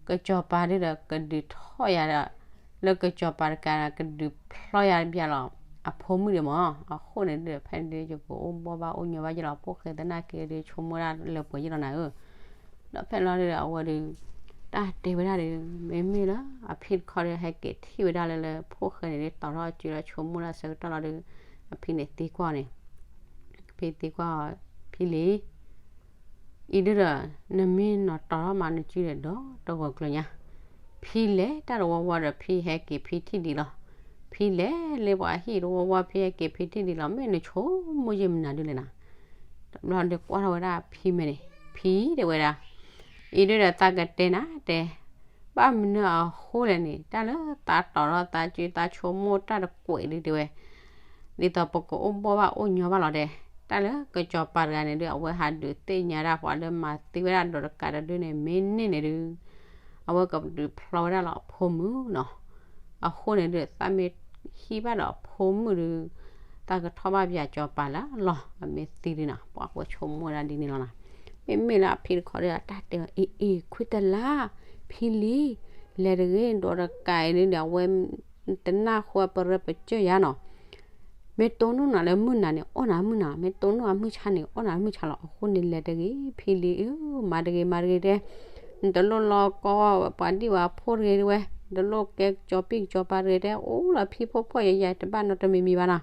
ကစီၤပၤဒုးဒီးကဒုးထီၣ်ယၤဒီး လၢကစီၤပၤတကးကဒုးဖျီယၤတဘျီလီၤ. အဖိမုၣ်ဒံးမး, အဃိန့ၣ်ဒုး ဖဲန့ၣ်ဒုး ယကအိၣ်ဘှီၣ်ဘၣ်အိၣ်ညီဘၣ်ယလီၤ, ဖိၣ်ဃဲသနာ်က့ဒုး ဆိကမိၣ်ဒၣ်လၢပှဲၤယလီၤနၤဧၢ. ဒီးဖဲန့ၣ်လီၤဒုး အဝဲဒုး တၢ်တဲဝဲဒၣ်ဒုး မ့မ့ၢ်လၢ အဖံတခီဒုး ဟဲက့ၤထံၣ်ဝဲဒၣ်လၢ လၢဖိၣ်ဃဲန့ၣ်ဒုး တီၤထီၣ်အစုဒီး ဆိကမိၣ်ဒၣ်ဆၢကတီၢ်လီၤဒုး အဖံန့ၣ်သံကွၢ်န့ၣ်, ဖံသံကွၢ် ဖံလံၤ အံၤဒုးဒီး နမ့ၢ်နီၢ်တီၤထီၣ်မးနစုဒီး ဒီတဂီၤကျၢၤညါ, ဖံလဲၤတၢ်တဝီဝီဒီး ဖံဟဲက့ၤဖံထံၣ်ဒံးလီၤ. ဖံလဲၤလၢပှၤဟံၣ်တဝီဝီ ဖံဟဲက့ၤဖံထံၣ်ဒံးလီၤ, မ့ၢ်နဆိကမိၣ်ယဲၢ်မနုၤဒုးလဲၣ်နၤ. တဘျီဒုးကွၢ်ထီၣ်ဝဲဒၣ်ဖံမဲာ်န့ၣ်, ဖံတဲဝဲဒၣ်, အံၤဒုးဒီးသးကတဲနၤတဲ ဘၣ်မနုၤအဃိလဲၣ်န့ၣ် တၢ်လၢသးတီၤထီၣ်သးစုသးဆိကမိၣ်တၢ်တကွဲးဒုးတဲဝဲ ဒ်သိးပကအိၣ်ဘှီၣ်ဘၣ်အိၣ်ညီဘၣ်လီၤတဲ, တၢ်လၢကစီၤပၤတဂၤန့ၣ်ဒုး အဝဲဟးဒုးသ့ၣ်ညါဒၣ်ပှၤလၢမၤသံဝဲဒၣ်ဒီးတကးတဒုန့ၣ် မ့ၢ်န့ၢ်န့ၣ်ဒုး အဝဲကဒုးဖျီဝဲဒၣ်လီၤအဖိမုၣ်နီၤ. အဃိန့ၣ်ဒုး သးမ့ၢ်ဟံၣ်ဘၣ်ဒီးအဖိမုၣ်ဒုး သးကထီၣ်ဘၣ်ပၠးစီၤပၤလၢအလီၢ် အမ့ၢ်သံဒုးနီၤ, ပှၤကွဲးဆိကမိၣ်ဝဲဒၣ်ဒ်န့ၣ်လီၤနီၤ. မ့မ့ၢ်လၢအဖံတခီဒုး အတၢ်တဲဝဲ အ့ အ့ ခွံတလါ ဖံလံၤ လဲၤတဂ့ၤ ဒီးတကးအံၤန့ၣ်ဒီး အဝဲတနၢ်ဃိအပရၢပစၢၢ်ယါနီၤ. မ့ၢ်တိၢ်နီၣ်နၤလၢမုၢ်နၤန့ၣ် အီၣ်နၤမုၢ်နၤ, မ့ၢ်တိၢ်နီၣ်အမုၢ်ဆါန့ၣ် အီၣ်နၤမုၢ်ဆါလီၤ. အဃိန့ၣ်လဲၤတဂ့ၤ ဖံလံၤဧၢ, မၤတဂ့ၤ မၤတဂ့ၤတဲ, နတလိၣ်လီၤကီပှၤဒံၣ်ဝဲအဖိတဂ့ၤတဲဝဲ, နတလိၣ်ကဲကစီၤပံၣ်ကစီၤပၤတဂ့ၤတဲ, အိၣ်လီၤဖံဖိဖှီၣ်ယဲယဲ တဘၣ်နီတမံၤမံၤဘၣ်နီၤ.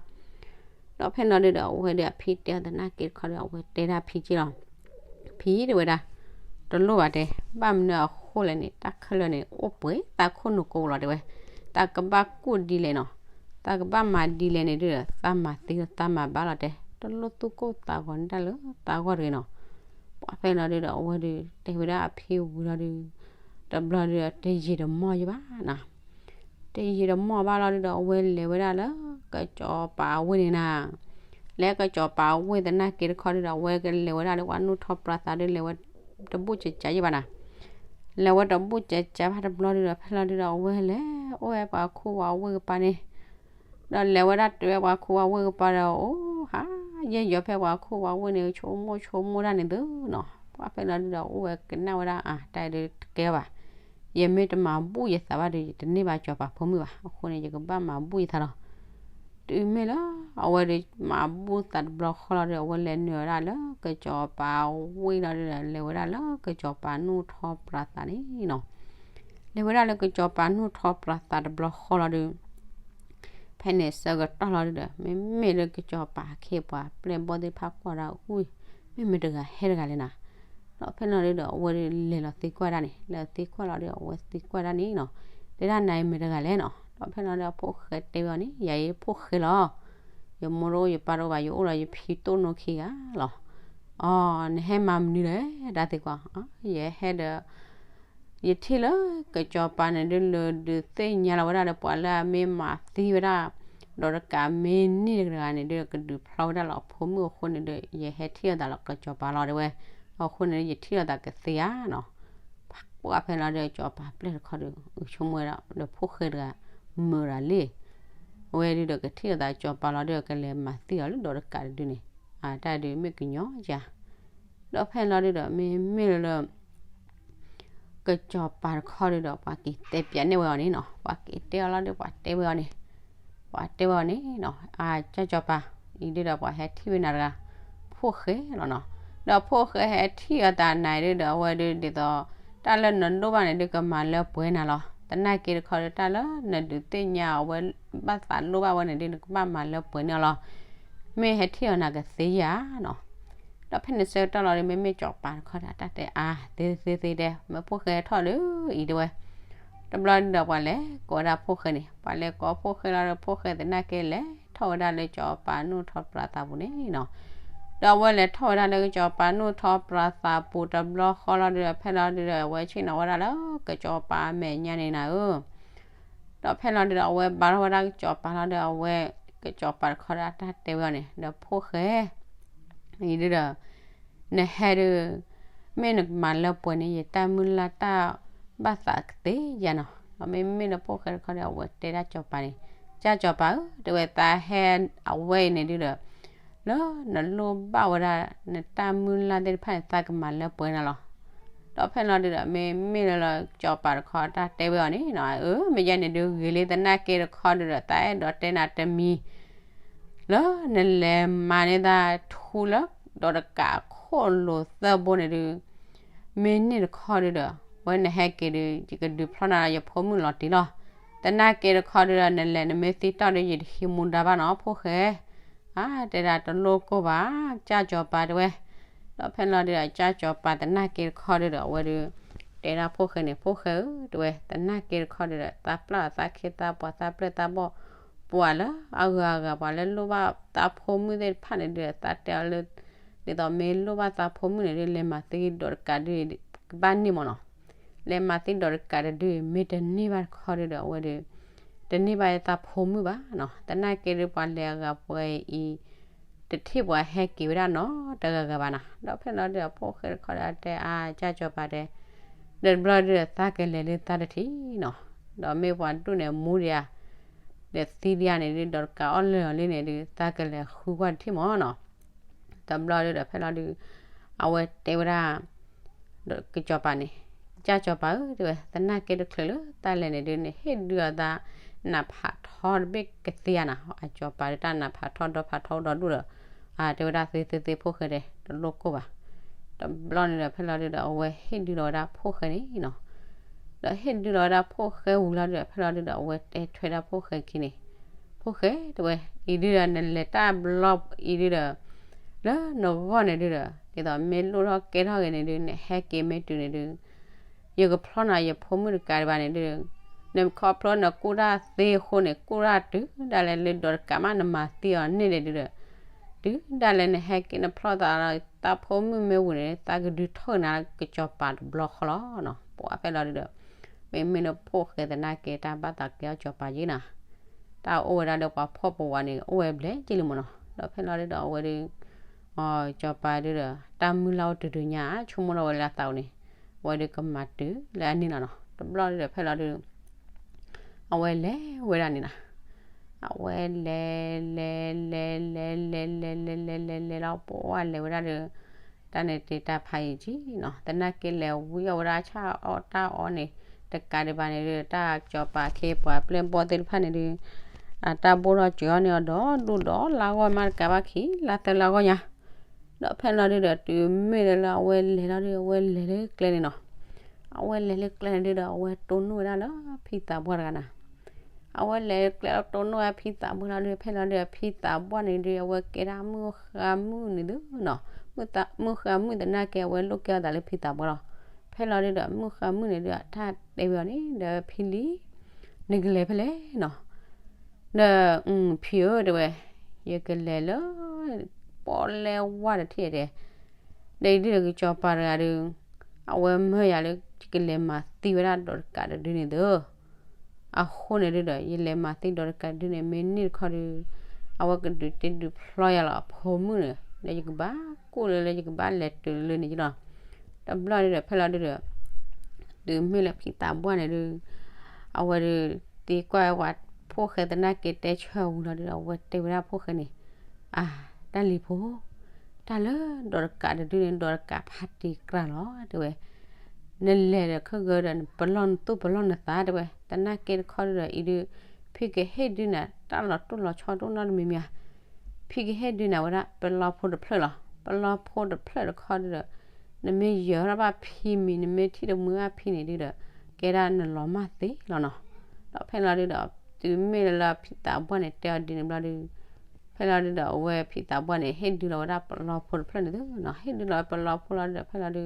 ဒီးဖဲန့ၣ်လီၤဒုးဒီး အဝဲဒီးအဖံတဲအီၤသနာ်က့တခီဒီး အဝဲတဲဒၣ်ဖံက့လီၤ. ဖံတဲဝဲဒၣ်, တလိၣ်ဘၣ်တဲ, ဘၣ်မနုၤအဃိလဲၣ်န့ၣ် တၢ်ခဲလၢာ်န့ၣ် အိၣ်ပှဲၤသးခိၣ်နူာ်ကိးလီၤတဲဝဲ, သးကဘၣ်ကူၣ်ဒ်လဲၣ်နီၤ, သးကဘၣ်မၤဒ်လဲၣ်န့ၣ်ဒုးဒီး သးမၤသ့လီၤ သးမၤဘၣ်လီၤတဲ, တလိၣ်သူၣ်ကိၢ်သးဂီၤန့ၢ်တၢ်လၢသးဂီၢ်တဂ့ၤနီၤ. ပှၤဖဲန့ၣ်လီၤဒုးဒီး အဝဲဒုးတဲဝဲဒၣ်အဖံဝံၤလီၤဒုး တဘျီဒုးတယံာ်တမီၢ်ယဘၣ်နီၤ. တယံာ်တမီၢ်ဘၣ်လီၤဒုးဒီး အဝဲလဲၤဝဲဒၣ်လၢ ကစီၤပၤအဝ့ၢ်န့ၣ်နၤ, လဲၤကစီၤပၤအဝ့ၢ်သနာ်က့တခီဒုးဒီး အဝဲကလဲၤဝဲဒၣ်လၢပှၤနူၢ်ထီၣ်ပြးသးဒုး လဲၤဝဲတဘူၣ်ကကးယဘၣ်နၤ. လဲၤဝဲတဘူၣ်ကကးဘၣ်တဘျီဒုးဒီး ဖဲလီၤဒုးဒီး အဝဲလဲၤအိၣ်ဝဲပှၤခူပှၤဝ့ၢ်ကပၤန့ၣ် ဒီးလဲၤဝဲဒၣ်တုၤဝဲပှၤခူပှၤဝ့ၢ်ကပၤဒီး အိၣ်ဟးယဲၢ်ယီၤဖဲပှၤခူပှၤဝ့ၢ်န့ၣ် ဆိကမိၣ်ဆိကမိၣ်ဒၣ်န့ၣ်သုနီၤ. ပှၤဖဲလီၤဒုးဒီး အိၣ်ဝဲကနၣ်ဝဲဒၣ်အါ တၢ်ဒုးတကဲဘၣ်, ယမ့ၢ်တမၤဘူၣ်ယသးဘၣ်ဒီး ယတန့ၢ်ဘၣ်စီၤပၤဖိမုၣ်ဘၣ်. အဃိန့ၣ် ယကဘၣ်မၤဘူၣ်ယသးလီၤ. တုၤမ့ၢ်လၢ အဝဲဒုးမၤဘူၣ်သးတဘျီဃီလီၤဒုး အဝဲလဲၤနုာ်ဝဲဒၣ်လၢကစီၤပၤဝ့ၢ်လီၤဒုးဒီး လဲၤဝဲဒၣ်လၢကစီၤပၤနူၢ်ထီၣ်ပြးသးန့ၣ်နီၤ. လဲၤဝဲဒၣ်လၢကစီၤပၤနူၢ်ထီၣ်ပြးသးတဘျီဃီလီၤဒုး ဖဲန့ၣ်ဆၢကတီၢ်လီၤဒုးဒီး မ့မ့ၢ်လၢကစီၤပၤအခ့အပှၤပျဲၢ်ဘီၣ်သ့ၣ်တဖၣ်ကွၢ်ဒၣ်အူၣ်, မ့ၢ်မတဂၤဟဲတဂၤလဲၣ်နၤ. ဒီးဖဲန့ၣ်လီၤဒုးဒီး အဝဲဒုးလဲၤလီၤသံကွၢ်ဒၣ်န့ၣ်, လဲၤသံကွၢ်လီၤဒုး အဝဲသံကွၢ်ဒၣ်န့ၣ်နီၤ, တဲဒၣ်နၤအံၤမတဂၤလဲၣ်နီၤ. ဒီးဖဲန့ၣ်လီၤဒုး အဖိၣ်ဃဲတဲဝဲအီၤန့ၣ် ယၤအံၤဖိၣ်ဃဲလီၤ, ယမိၢ်တအိၣ်ယပၢ်တအိၣ်ဘၣ်, ယအိၣ်ဒီးယဖံတိၢ်နီၢ်ခံဂၤလီၤ. အီၤ နဟဲမၤမနုၤလဲၣ် တၢ်သံကွၢ်, ယဟဲဒီး ယထံၣ်လၢကစီၤပၤန့ၣ်ဒုး လၢဒုးသ့ၣ်ညါလီၤဝဲဒၣ်ဒီးပှၤလၢအမ့ၢ်မၤသံဝဲဒၣ် ဒီးတကးမ့ၢ်န့ၢ်တဂၤန့ၣ်ဒုး ကဒုးဖျီဝဲဒၣ်လီၤအဖိမုၣ်အဃိန့ၣ်ဒီး ယဟဲထံၣ်လိာ်သးလီၤကစီၤပၤလီၤတဲဝဲ, အဃိန့ၣ်ဒီး ယထံၣ်လိာ်သးကသ့ဧါနီၤ. ပှၤဖဲလီၤဒုး ကစီၤပၤပျဲၢ်တခီဒီး ဆိကမိၣ်ဝဲဒၣ်ဒီးဖိၣ်ဃဲတဂၤ မုာ်ဒၣ်လံ, အဝဲဒုးဒီးကထံၣ်လိာ်သးကစီၤပၤလီၤဒုး ကလဲၤမၤသံအီၤလၢဒီးတကးတဒုန့ၣ်, တၢ်ဒုးမ့ၢ်ကညီယၤ ဒီးဖဲန့ၣ်လီၤဒုးဒီး မ့မ့ၢ်လၢ ကစီၤပၤတခီဒုးဒီး ပှၤက့ၤတဲပၠးန့ၢ်ဝဲအီၤန့ၣ်နီၤ, ပှၤက့ၤတဲအီၤလီၤဒုး ပှၤတဲဝဲအီၤန့ၣ်, ပှၤတဲဝဲအီၤန့ၣ်နီၤ, အကၠီကစီၤပၤ အံၤဒုးဒီး ပှၤဟဲထံၣ်ဝဲနၤတဂၤ ဖိၣ်ဃဲလီၤနီၤ. ဒီးဖိၣ်ဃဲဟဲထံၣ်အီၤတၢ်နၤဒုးဒီး အဝဲဒုးဒ်သိး တၢ်လၢနလိၣ်ဘၣ်န့ၣ်ဒုး ကမၤလၢပှဲၤနၤလီၤ. သနာ်က့တခီဒုး တၢ်လၢနဒုးသ့ၣ်ညါအဝဲဘၣ်သးလိၣ်ဘၣ်ဝဲန့ၣ်ဒုး နကဘၣ်မၤလၢပှဲၤန့ၢ်အီၤလီၤ. မ့ၢ်ဟဲထံၣ်အီၤနၤကသ့ဧါနီၤ. ဒီးဖဲန့ၣ်ဆၢကတီၢ်လီၤဒီး မ့မ့ၢ်ကစီၤပၤတခီဒီး တၢ်တဲအါ သ့သ့သ့တဲ မ့ၢ်ဖိၣ်ဃဲထီၣ်လၢအံၤတဲဝဲ, တဘျီဒုးဒီးပှၤလဲၤကိးဝဲဒၣ်ဖိၣ်ဃဲန့ၣ်, ပှၤလဲၤကိးဖိၣ်ဃဲလီၤဒီး ဖိၣ်ဃဲသနာ်က့လဲၤထီၣ်ဝဲဒၣ်လၢကစီၤပၤနူၢ်ထီၣ်ပြးသးပူၤန့ၣ်နီၤ. ဒီးအဝဲလဲၤထီၣ်ဝဲဒၣ်လၢကစီၤပၤနူၢ်ထီၣ်ပြးသးပူၤတဘျီဃီလီၤဒီး ဖဲလီၤဒုးဒီး အဝဲဆ့ၣ်နီၤဝဲဒၣ်လၢကစီၤပၤအမဲာ်ညါန့ၣ်နၤဧၢ ဒီးဖဲလီၤဒုးဒီး အဝဲဘါထီၣ်ဝဲဒၣ်ကစီၤပၤလီၤဒီး အဝဲကစီၤပၤတခီဒီး တၢ်တဲဝဲအီၤန့ၣ် ဒီးဖိၣ်ဃဲ အံၤဒုးဒီး နဟဲဒုး မ့ၢ်နကမၤလၢပှဲၤန့ၣ် ယတၢ်မုၢ်လၢ်တၢ်ဘၣ်သးကသ့ဧါနီၤ. ဒီးမ့မ့ၢ်လၢဖိၣ်ဃဲတခီဒီး အဝဲတဲဒၣ်ကစီၤပၤန့ၣ်, ကၢ်ကစီၤပၤဧၢ, တဲဝဲသးဟဲအဝဲအံၤန့ၣ်ဒုးဒီး လၢနလိၣ်ဘၣ်ဝဲဒၣ် နတၢ်မုၢ်လၢ်သ့ၣ်တဖၣ်န့ၣ် သးကမၤလၢပှဲၤနၤလီၤ. ဒီးဖဲလီၤဒုးဒီး မ့မ့ၢ်လၢလၢကစီၤပၤတခီတၢ်တဲဝဲအီၤန့ၣ်နီၤ, အၢ မ့ၢ်ယဲန့ၣ်ဒုးဂ့ၤလံသနာ်က့တခီဒုးဒီး သးအဲၣ်ဒိးတဲနၤတမံၤ လၢနလဲၤမၤန့ၢ်သးထူလၢဒီးတကးအခိၣ်လိၤသၢဘိန့ၣ်ဒုး, မ့ၢ်န့ၢ်တခီဒုဒီး ဝဲနဟဲက့ၤဒုး ယကဒုးဖျီနၤဒီးယဖိမုၣ်လီၤတံၢ်လီၤ. သနာ်က့တခီဒုဒီး နလဲၤနမ့ၢ်သံတီၢ်ဒုး ယတဟံးမူဒါဘၣ်နီၤ ဖိၣ်ဃဲ, အါ တဲဒၣ်တလိၣ်ကိၢ်ဘၣ်, ကၢ်စီၤပၤတဲဝဲ. ဒီးဖဲလီၤဒုဒီး ကၢ်စီၤပၤသနာ်က့တခီဒုဒီး အဝဲဒုး တဲဒၣ်ဖိၣ်ဃဲန့ၣ် ဖိၣ်ဃဲဧၢ တဲဝဲ, သနာ်က့တခီဒုဒီး သးပျၢ်သးခ့သးပှၤသးပျဲၢ်သးဘီၣ် ပှၤလၢအဂၤအဂၤ ပှၤလၢလိၣ်ဘၣ်သးဖိမုၣ်သ့ၣ်တဖၣ်န့ၣ်ဒုဒီး သးတဲအီၤလၢ ဒ်သိးမ့ၢ်လိၣ်ဘၣ်သးဖိမုၣ်န့ၣ်ဒုး လဲၤမၤသံဒီးတကးဒုး ကဘၣ်န့ၢ်မၢ်နီၤ. လဲၤမၤသံဒီးတကးတဒု မ့ၢ်တန့ၢ်ဘၣ်တခီဒုဒီး အဝဲဒုး တန့ၢ်ဘၣ်သးဖိမုၣ်ဘၣ်နီၤ. သနာ်က့ဒုး ပှၤလဲၤအဂၤပှဲၤအံၤ တထံၣ်ပှၤဟဲက့ၤဝဲဒၣ်နီတဂၤဂၤဘၣ်နီၤ. ဒီးဖဲလီၤဒုဒီး ဖိၣ်ဃဲတခီဒီးတဲ အါ ကၢ်စီၤပၤတဲ, ဒီးတဘျီဒုဒီး သးကလဲၤလၢသးတထံၣ်နီၤ. ဒီးမ့ၢ်ပှၤဒိၣ်န့ၣ်မူဒံးဧါ ဒီးသံဒံးဧါန့ၣ်ဒုး ဒီးတကးအီၣ်လၢာ်အီၤလံန့ၣ်ဒုး သးကလဲၤဃုကွၢ်တထံၣ်မၢ်နီၤ. တဘျီဒုဒီး ဖဲလီၤဒုး အဝဲတဲဝဲဒၣ် ကၠီၤပၤန့ၣ်, ကၠၢ်ကၠီၤပၤဧၢ တဲဝဲ, သနာ်က့တချုးလၢတၢ်လဲၤန့ၣ်ဒုး နဟ့ၣ်ဒုးအီၤသး နးဖးထီတဘ့ၣ်ကသ့ဧါနီၤ. အကၠီၤပၤဒုး တၢ်နးဖးထီဒီဖးထီဒီဒူၣ်ဒီး အတဲဝဲဒၣ် သ့သ့သ့ ဖိၣ်ဃဲတဲ တလိၣ်ကိၢ်ဘၣ်. တဘျီန့ၣ်ဒီး ဖဲလီၤဒုဒီး အဝဲဟ့ၣ်ဒုးလီၤဝဲဒၣ်ဖိၣ်ဃဲန့ၣ်နီၤ. ဒီးဟ့ၣ်ဒုးလီၤဝဲဒၣ်ဖိၣ်ဃဲဝံၤလီၤဒုဒီး ဖဲလီၤဒုဒီး အဝဲတဲထွဲဒၣ်ဖိၣ်ဃဲခံန့ၣ်, ဖိၣ်ဃဲ တဲဝဲ, အံၤဒုဒီး နလဲၤတၢ်ဘျီအံၤဒုဒီး လၢနဂီၢ်န့ၣ်ဒုဒီး ဒ်သိးမ့ၢ်လိၣ်ထီၣ်ကဲထီၣ်ဂ့ၤန့ၣ်ဒုး နဟဲက့ၤမ့ၢ်တုၤန့ၣ်ဒုး ယကဖျီနၤယဖိမုၣ်တကးဒံးဘၣ်န့ၣ်ဒုး နခီဖျိနကူၣ်တၢ်သ့အဃိန့ၣ် ကူၣ်တၢ်တုၤဒၣ်လဲာ်လၢဒီးတကးမး နမၤသံအီၤန့ၢ်ဒံးဒုဒီး တုၤဒၣ်လဲာ်နဟဲက့ၤနဖျီသးလီၤ သးဖိမုၣ်မ့ၢ်ဝံၤန့ၣ် သးကဒုးထီၣ်က့ၤနၤလၢကစီၤပၤတဘျီဃီလီၤနီၤ. ပှၤဖဲလီၤဒုဒီး မ့မ့ၢ်လၢဖိၣ်ဃဲသနာ်က့ တၢ်ဘၣ်သးကဲထီၣ်ကစီၤပၤယ့နီၤ. တၢ်အိၣ်ဝဲဒၣ်လၢပှၤဖှီၣ်ပဝးန့ၣ် အိၣ်ဝဲဘျဲၣ်က့လံမ့ၢ်နီၤ. ဒီးဖဲလီၤဒုဒီး အဝဲဒုး ကစီၤပၤဒုဒီး တၢ်မုၢ်လၢ်အိၣ်တုၤတုၤညါ ဆိကမိၣ်ထီၣ်ဝဲလၢအသးအိၣ်န့ၣ် အဝဲဒုးကမၤတုၤလၢအန့ၣ်လီၤနီၤ. တဘျီဒုဒီး ဖဲလီၤဒု အဝဲလဲၤဝဲဒၣ်န့ၣ်နီၤ. အဝဲလဲၤ လဲၤ လဲၤ လဲၤ လဲၤ လဲၤ လဲၤ လဲၤ လဲၤလီၤ ပှၤလဲၤဝဲဒၣ်ဒီး တၢ်န့ၣ်တ့ၢ်တၢ်ဖးယံာ်ကံနီၤ. သနာ်က့လဲၤဝံအီၣ်ဝဲဒၣ်ဆၣ်အီၣ်တၢ်အီန့ၣ် တကးဒံးဘၣ်န့ၣ်ဒီး တၢ်ကစီၤပၤခ့ပှၤပျဲၢ်ဘီၣ်သ့ၣ်တဖၣ်န့ၣ်ဒီး အတၢ်ဘိၣ်ထီၣ်စၢၤအီၣ်န့ၢ်အီၤဒီး ဒူၣ်ဒီးလါဂီၢ်မးတကးဘၣ်ခံ လါသၢလါဂီၢ်ညါ ဒီးဖဲလီၤဒုဒီး တုၤမ့ၢ်လၢလၢအဝဲလဲၤလီၤဒု အဝဲလဲၤလၢကျဲန့ၣ်နီၤ. အဝဲလဲၤလၢကျဲန့ၣ်ဒုဒီး အဝဲတိၢ်နီၣ်ဝဲဒၣ်လၢဖံသးပှၢ်တဂၤနီၤ. အဝဲလဲၤကျဲလီၤတိၢ်နီၣ်ဝဲဖံသးပှၢ်လီၤဒု ဖဲလီၤဒုဒီး ဖံသးပှၢ်န့ၣ်ဒု အဝဲကဲဒၣ်မုၣ်ဃါမုၣ်န့ၣ်သုနီၤ. မုၣ်သး မုၣ်ဃါမုၣ်သနာ်က့ အဝဲလိၣ်ကဲအသးလၢဖံသးပှၢ်လီၤ. ဖဲလီၤဒုဒီး မုၣ်ဃါမုၣ်န့ၣ်ဒု အတၢ်တဲဝဲအီၤန့ၣ် ဒီးဖံလံ နကလဲၤဖဲလဲၣ်နီၤ. ဒီး ဖံဧၢ တဲဝဲ, ယကလဲၤလၢ ပီၣ်လဲၣ်ဝါတထံၣ်တဲ, ဒီးအံၤဒုဒီးကစီၤပၤတဂၤဒီး အဝဲမၢယၤလၢ ယကလဲၤမၤသံဝဲဒၣ်ဒီးတကးတဒုန့ၣ်သု, အဃိန့ၣ်ဒုဒီး ယလဲၤမၤသံဒီးတကးတဒုန့ၣ် မ့ၢ်န့ၢ်တခီဒု အဝဲကဒုးတ့ဒုးဖျီယၤလီၤအဖိမုၣ်န့ၣ် ဒီးယကဘၣ်ကူၣ်လၢလၢယကဘၣ်လဲၤတုၤလၢန့ၣ်ကလီၤ. တဘျီဒုဒီး ဖဲလီၤဒုဒီး တုၤမ့ၢ်လၢဖံသးပှၢ်န့ၣ်ဒု အဝဲဒုး သံကွၢ်ဝဲပှၤဖိၣ်ဃဲသနာ်က့တဲဆၢဝံၤလီၤဒုဒီး အဝဲတဲဝဲဒၣ်ဖိၣ်ဃဲန့ၣ်, အါ တၢ်လံၤဖိ, တၢ်လၢဒီးတကးတဒုန့ၣ် ဒီးတကးဖးတံာ်ကြၢ်လီၤ တဲဝဲ, နလဲၤဒီးခဲဂၢၢ်ဒီး နပလီၢ်နသူၣ်ပလီၢ်နသး တဲဝဲ, သနာ်က့တခီဒုဒီးအံၤဒု ဖံကဟ့ၣ်ဒုနၤ တၢ်လီၤတိၢ်လီၤဆီတအိၣ်နီတမံၤမံၤဧါ. ဖံကဟ့ၣ်ဒုနၤဝဲဒၣ် ပလီဖိတဖျၢၣ်လီၤ. ပလီဖိတဖျၢၣ်တခီဒုဒီး နမ့ၢ်ယၢၤထီၣ်ဘၣ်ဖံမံၤ နမ့ၢ်ထံၣ်တမှံဘၣ်ဖံန့ၣ်ဒုဒီး ကဲဒၣ်နလီၤမၢ်သ့လီၤနီၤ. ဒီးဖဲလီၤဒုဒီး တုၤမ့ၢ်လၢလၢဖံသးပှၢ်န့ၣ် တဲအီၤဒ်န့ၣ်ဘျီဒု ဖဲလီၤဒုဒီး အဝဲဖံသးပှၢ်န့ၣ် ဟ့ၣ်ဒုလီၤဝဲဒၣ်ပလီဖိတဖျၢၣ်န့ၣ်သုနီၤ. ဟ့ၣ်ဒုလီၤဝဲပလီဖိလီၤဒုဒီး ဖဲလီၤဒု ဒ်သိးတၢ်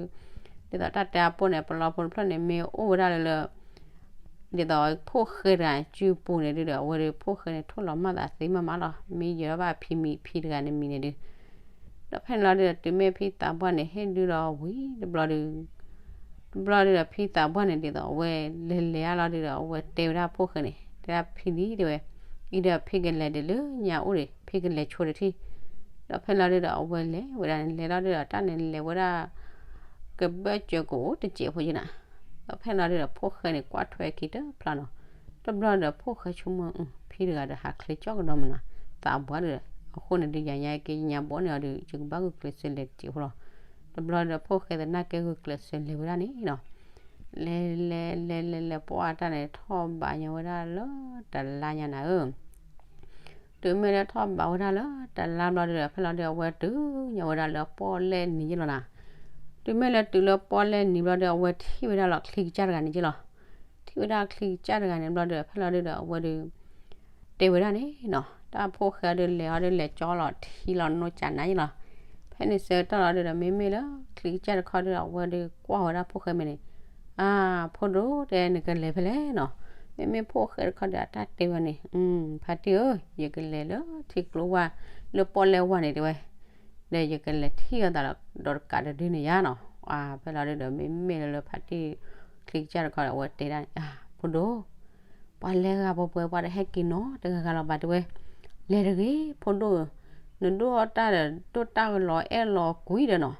တဲအပိၢ်န့ၣ် ပလီဖိတဖျၢၣ်န့ၣ် မ့ၢ်အိၣ်ဝဲဒၣ်လၢလၢ ဒ်သိးဖိၣ်ဃဲတဂၤစုပူၤန့ၣ်ဒုဒီး အဝဲဒုးဖိၣ်ဃဲန့ၣ် ထိၣ်လီၤမၢ်သးသ့မးမးလီၤ. မ့ၢ်ယၢၤထီၣ်ဘၣ်ဖံမံၤဖံတဂၤန့ၣ်မံၤန့ၣ်ဒု ဒီးဖဲန့ၣ်လီၤဒုဒီး တုၤမ့ၢ်ဖံသးပှၢ်န့ၣ် ဟ့ၣ်ဒုလီၤဝံၤတဘျီဒု တဘျီဒုဒီး ဖံသးပှၢ်န့ၣ် ဒ်သိးအဝဲလဲၤလဲၤအါလီၤဒုဒီး အဝဲတဲဝဲဒၣ်ဖိၣ်ဃဲန့ၣ် တဲဒၣ်ဖံလံ တဲဝဲ, အံၤဒီးဖံကလဲၤဒုးလၢညါအိၣ်ဒီး ဖံကလဲၤဆိတထံၣ်. ဒီးဖဲန့ၣ်လီၤဒုဒီး အဝဲလဲၤဝဲဒၣ်န့ၣ် လဲၤလီၤဒုဒီး တၢ်န့ၣ်လဲၤဝဲဒၣ် ကဘၢၣ်စၢၤကအိၣ်တစဲးဖိယနၤ. ဒီးဖဲန့ၣ်လီၤဒုဒီး ဖိၣ်ဃဲန့ၣ် ကွၢ်ထွဲခံတဖျါနီၤ. တဘျီဒီး ဖိၣ်ဃဲဆိကမိၣ် ဖံတဂၤဒီး ဟးချ့ကၠီကဒီးမနုၤ သးပှၢ်ဒုဒီး အဃိန့ၣ်ဒုး ယၤညါက့ ယညါဘိးန့ၢ်အီၤဒုး ယကဘၣ်ဂုာ်ကျဲးစၢးလဲၤတစဲးဖိလီၤ. တဘျီဒီး ဖိၣ်ဃဲသနာ်က့ ဂုာ်ကျဲးစၢးလဲၤဝဲဒၣ်န့ၣ်နီၤ. လဲၤလဲၤလဲၤလဲၤလဲၤ ပှၢ်တၢ်န့ၣ် ထီၣ်ဘးညီဝဲဒၣ်လၢတလါညါနၤဧၢ တုၤမ့ၢ်လၢထီၣ်ဘးဝဲဒၣ်လၢတလါဘျီဒီး ဖဲလီၤဒုး အဝဲတုၤညီဝဲဒၣ်လၢပီၣ်လဲၣ်နံၤယ့ၣ်လီၤနၤ. တုၤမ့ၢ်လၢတုၤလၢပီၣ်လဲၣ်နံၤဘျီဒီး အဝဲထံၣ်ဝဲဒၣ်လီၤချံကစၢ်တဂၤန့ၣ်ယ့ၣ်လီၤ. ထံၣ်ဝဲဒၣ်ချံကစၢ်တဂၤန့ၣ်ဘျီဒီး ဖဲလီၤဒုးဒီး အဝဲဒုး တဲဝဲဒၣ်န့ၣ်နီၤ, တၢ်ဖိၣ်ဃဲအီၤဒုး လဲၤအီၤဒုး လဲၤကၠီလီၤထံလီၤ နီၢ်ကၠးနၤယ့ၣ်လီၤ. ဖဲန့ၣ်ဆၢကတီၢ်လီၤဒုးဒီး မ့မ့ၢ်လၢချံကစၢ်တခီဒုး အဝဲဒုးကွၢ်ဝဲဒၣ်ဖိၣ်ဃဲမဲာ်န့ၣ်, အါ ဖိဒိၣ် တဲ နကလဲၤဖဲလဲၣ်နီၤ. မ့မ့ၢ်ဖိၣ်ဃဲတခီဒီး အတၢ်တဲဝဲန့ၣ်, ဖါတံၢ်ဧၢ, ယကလဲၤလၢထံကျိဝၢ် လၢပီၣ်လဲၣ်ဝၢ်န့ၣ် တဲဝဲ, ဒီးယကလဲၤထံၣ်အသးလီၤ ဒီးတကးတဒုန့ၣ်ယါနီၤ. အါ ဖဲလီၤဒုးဒီး မ့မ့ၢ်လၢလၢဖါတံၢ်ချံကစၢ်တခီဒီး အဝဲတဲဒၣ်န့ၣ်, အါ ဖိဒိၣ် ပှၤလဲၤဂၤပှဲၤပှဲၤ ပှၤတဟဲက့ၤနီတဂၤဂၤလီၤဘၣ် တဲဝဲ, လဲၤတဂ့ၤ ဖိဒိၣ်ဧၢ, နဒိၣ်အီၣ်တၢ်ဒီး ဒိၣ်တၢ်ဂီၤလီၤအဲၣ်လီၤကွံဒီးနီၤ,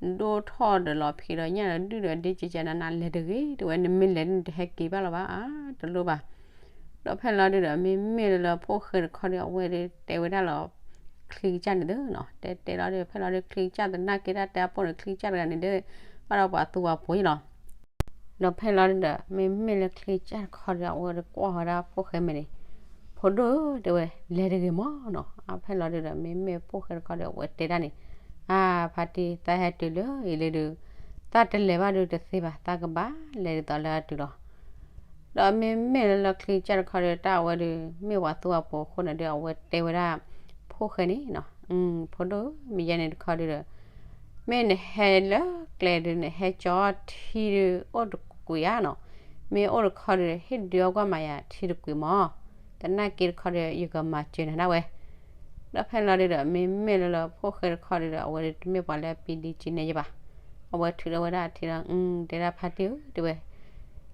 နဒိၣ်ထီၣ်ဒီးလီၤဖံးဒီးညၣ်ဒီးဒုၣ်ဒီးဒ့ကကနန လဲၤတဂ့ၤ တဲဝဲ, နမ့ၢ်လဲၤဒ်န့ၣ် တဟဲက့ၤဘၣ်လီၤဘၣ် အါ တလိၣ်ဘၣ်. ဒီးဖဲလီၤဒုးဒီး မ့မ့ၢ်လၢလၢဖိၣ်ဃဲတခီဒီး အဝဲဒုးတဲဝဲဒၣ်လီၤ ချံကစၢ်န့ၣ်သ့နီၤ, တဲတဲလီၤဒုး ဖဲလီၤဒုး ချံကစၢ်သနာ်က့တၢ်တဲအပိၢ်န့ၣ် ချံကစၢ်တဂၤန့ၣ်ဒီး ဘၣ်ဒီးပှၤသူပှၤပိၤယ့ၣ်လီၤ. ဒီးဖဲလီၤဒုးဒီး မ့မ့ၢ်လၢချံကစၢ်တခီဒီး အဝဲဒုးကွၢ်ဝဲဒၣ်ဖိၣ်ဃဲမဲာ်န့ၣ်, ဖိဒိၣ်ဧၢ တဲဝဲ, လဲၤတဂ့ၤမၢ်နီၤ. အါ ဖဲလီၤဒုးဒီး မ့မ့ၢ်ဖိၣ်ဃဲတခီဒီး အဝဲတဲဒၣ်န့ၣ်, အါ ဖါတံၢ် သးဟဲတုၤလၢအံၤလံဒုး သးတလဲၤဘၣ်ဒုးတသ့ဘၣ် သးကဘၣ်လဲၤဒ်သိးလၢအတုၤလီၤ. ဒီးမ့မ့ၢ်လၢလၢချံကစၢ်တခီဒီး တၢ်အဝဲဒုး မ့ၢ်ပှၤသူပှၤပိၤအဃိန့ၣ်ဒီး အဝဲတဲဝဲဒၣ် ဖိၣ်ဃဲန့ၣ်နီၤ, ဖိဒိၣ်ဧၢ မ့ၢ်ယဲန့ၣ်တခီဒုးဒီး မ့ၢ်နဟဲလၢကျဲဒုး နဟဲကၠီထံဒုး အိၣ်တကွံာ်ဧါနီၤ, မ့ၢ်အိၣ်တခီဒုး ဟ့ၣ်ဒုးအီၣ်ကွၢ်မၤယၤထံတကွံာ်မၢ်, သနာ်က့တခီဒီး ယကမၤစၢၤနၤဒၣ်ဝဲ. ဒီးဖဲလီၤဒုးဒီး မ့မ့ၢ်လၢလၢဖိၣ်ဃဲတခီဒုးဒီး အဝဲဒုးတမ့ၢ်ပှၤလၢအပံဒံက့န့ၣ်ယဘၣ်. အဝဲထုးထီၣ်ဝဲဒၣ်ထံလီၤ, တဲဒၣ်ဖါတံၢ်ဧၢ တဲဝဲ,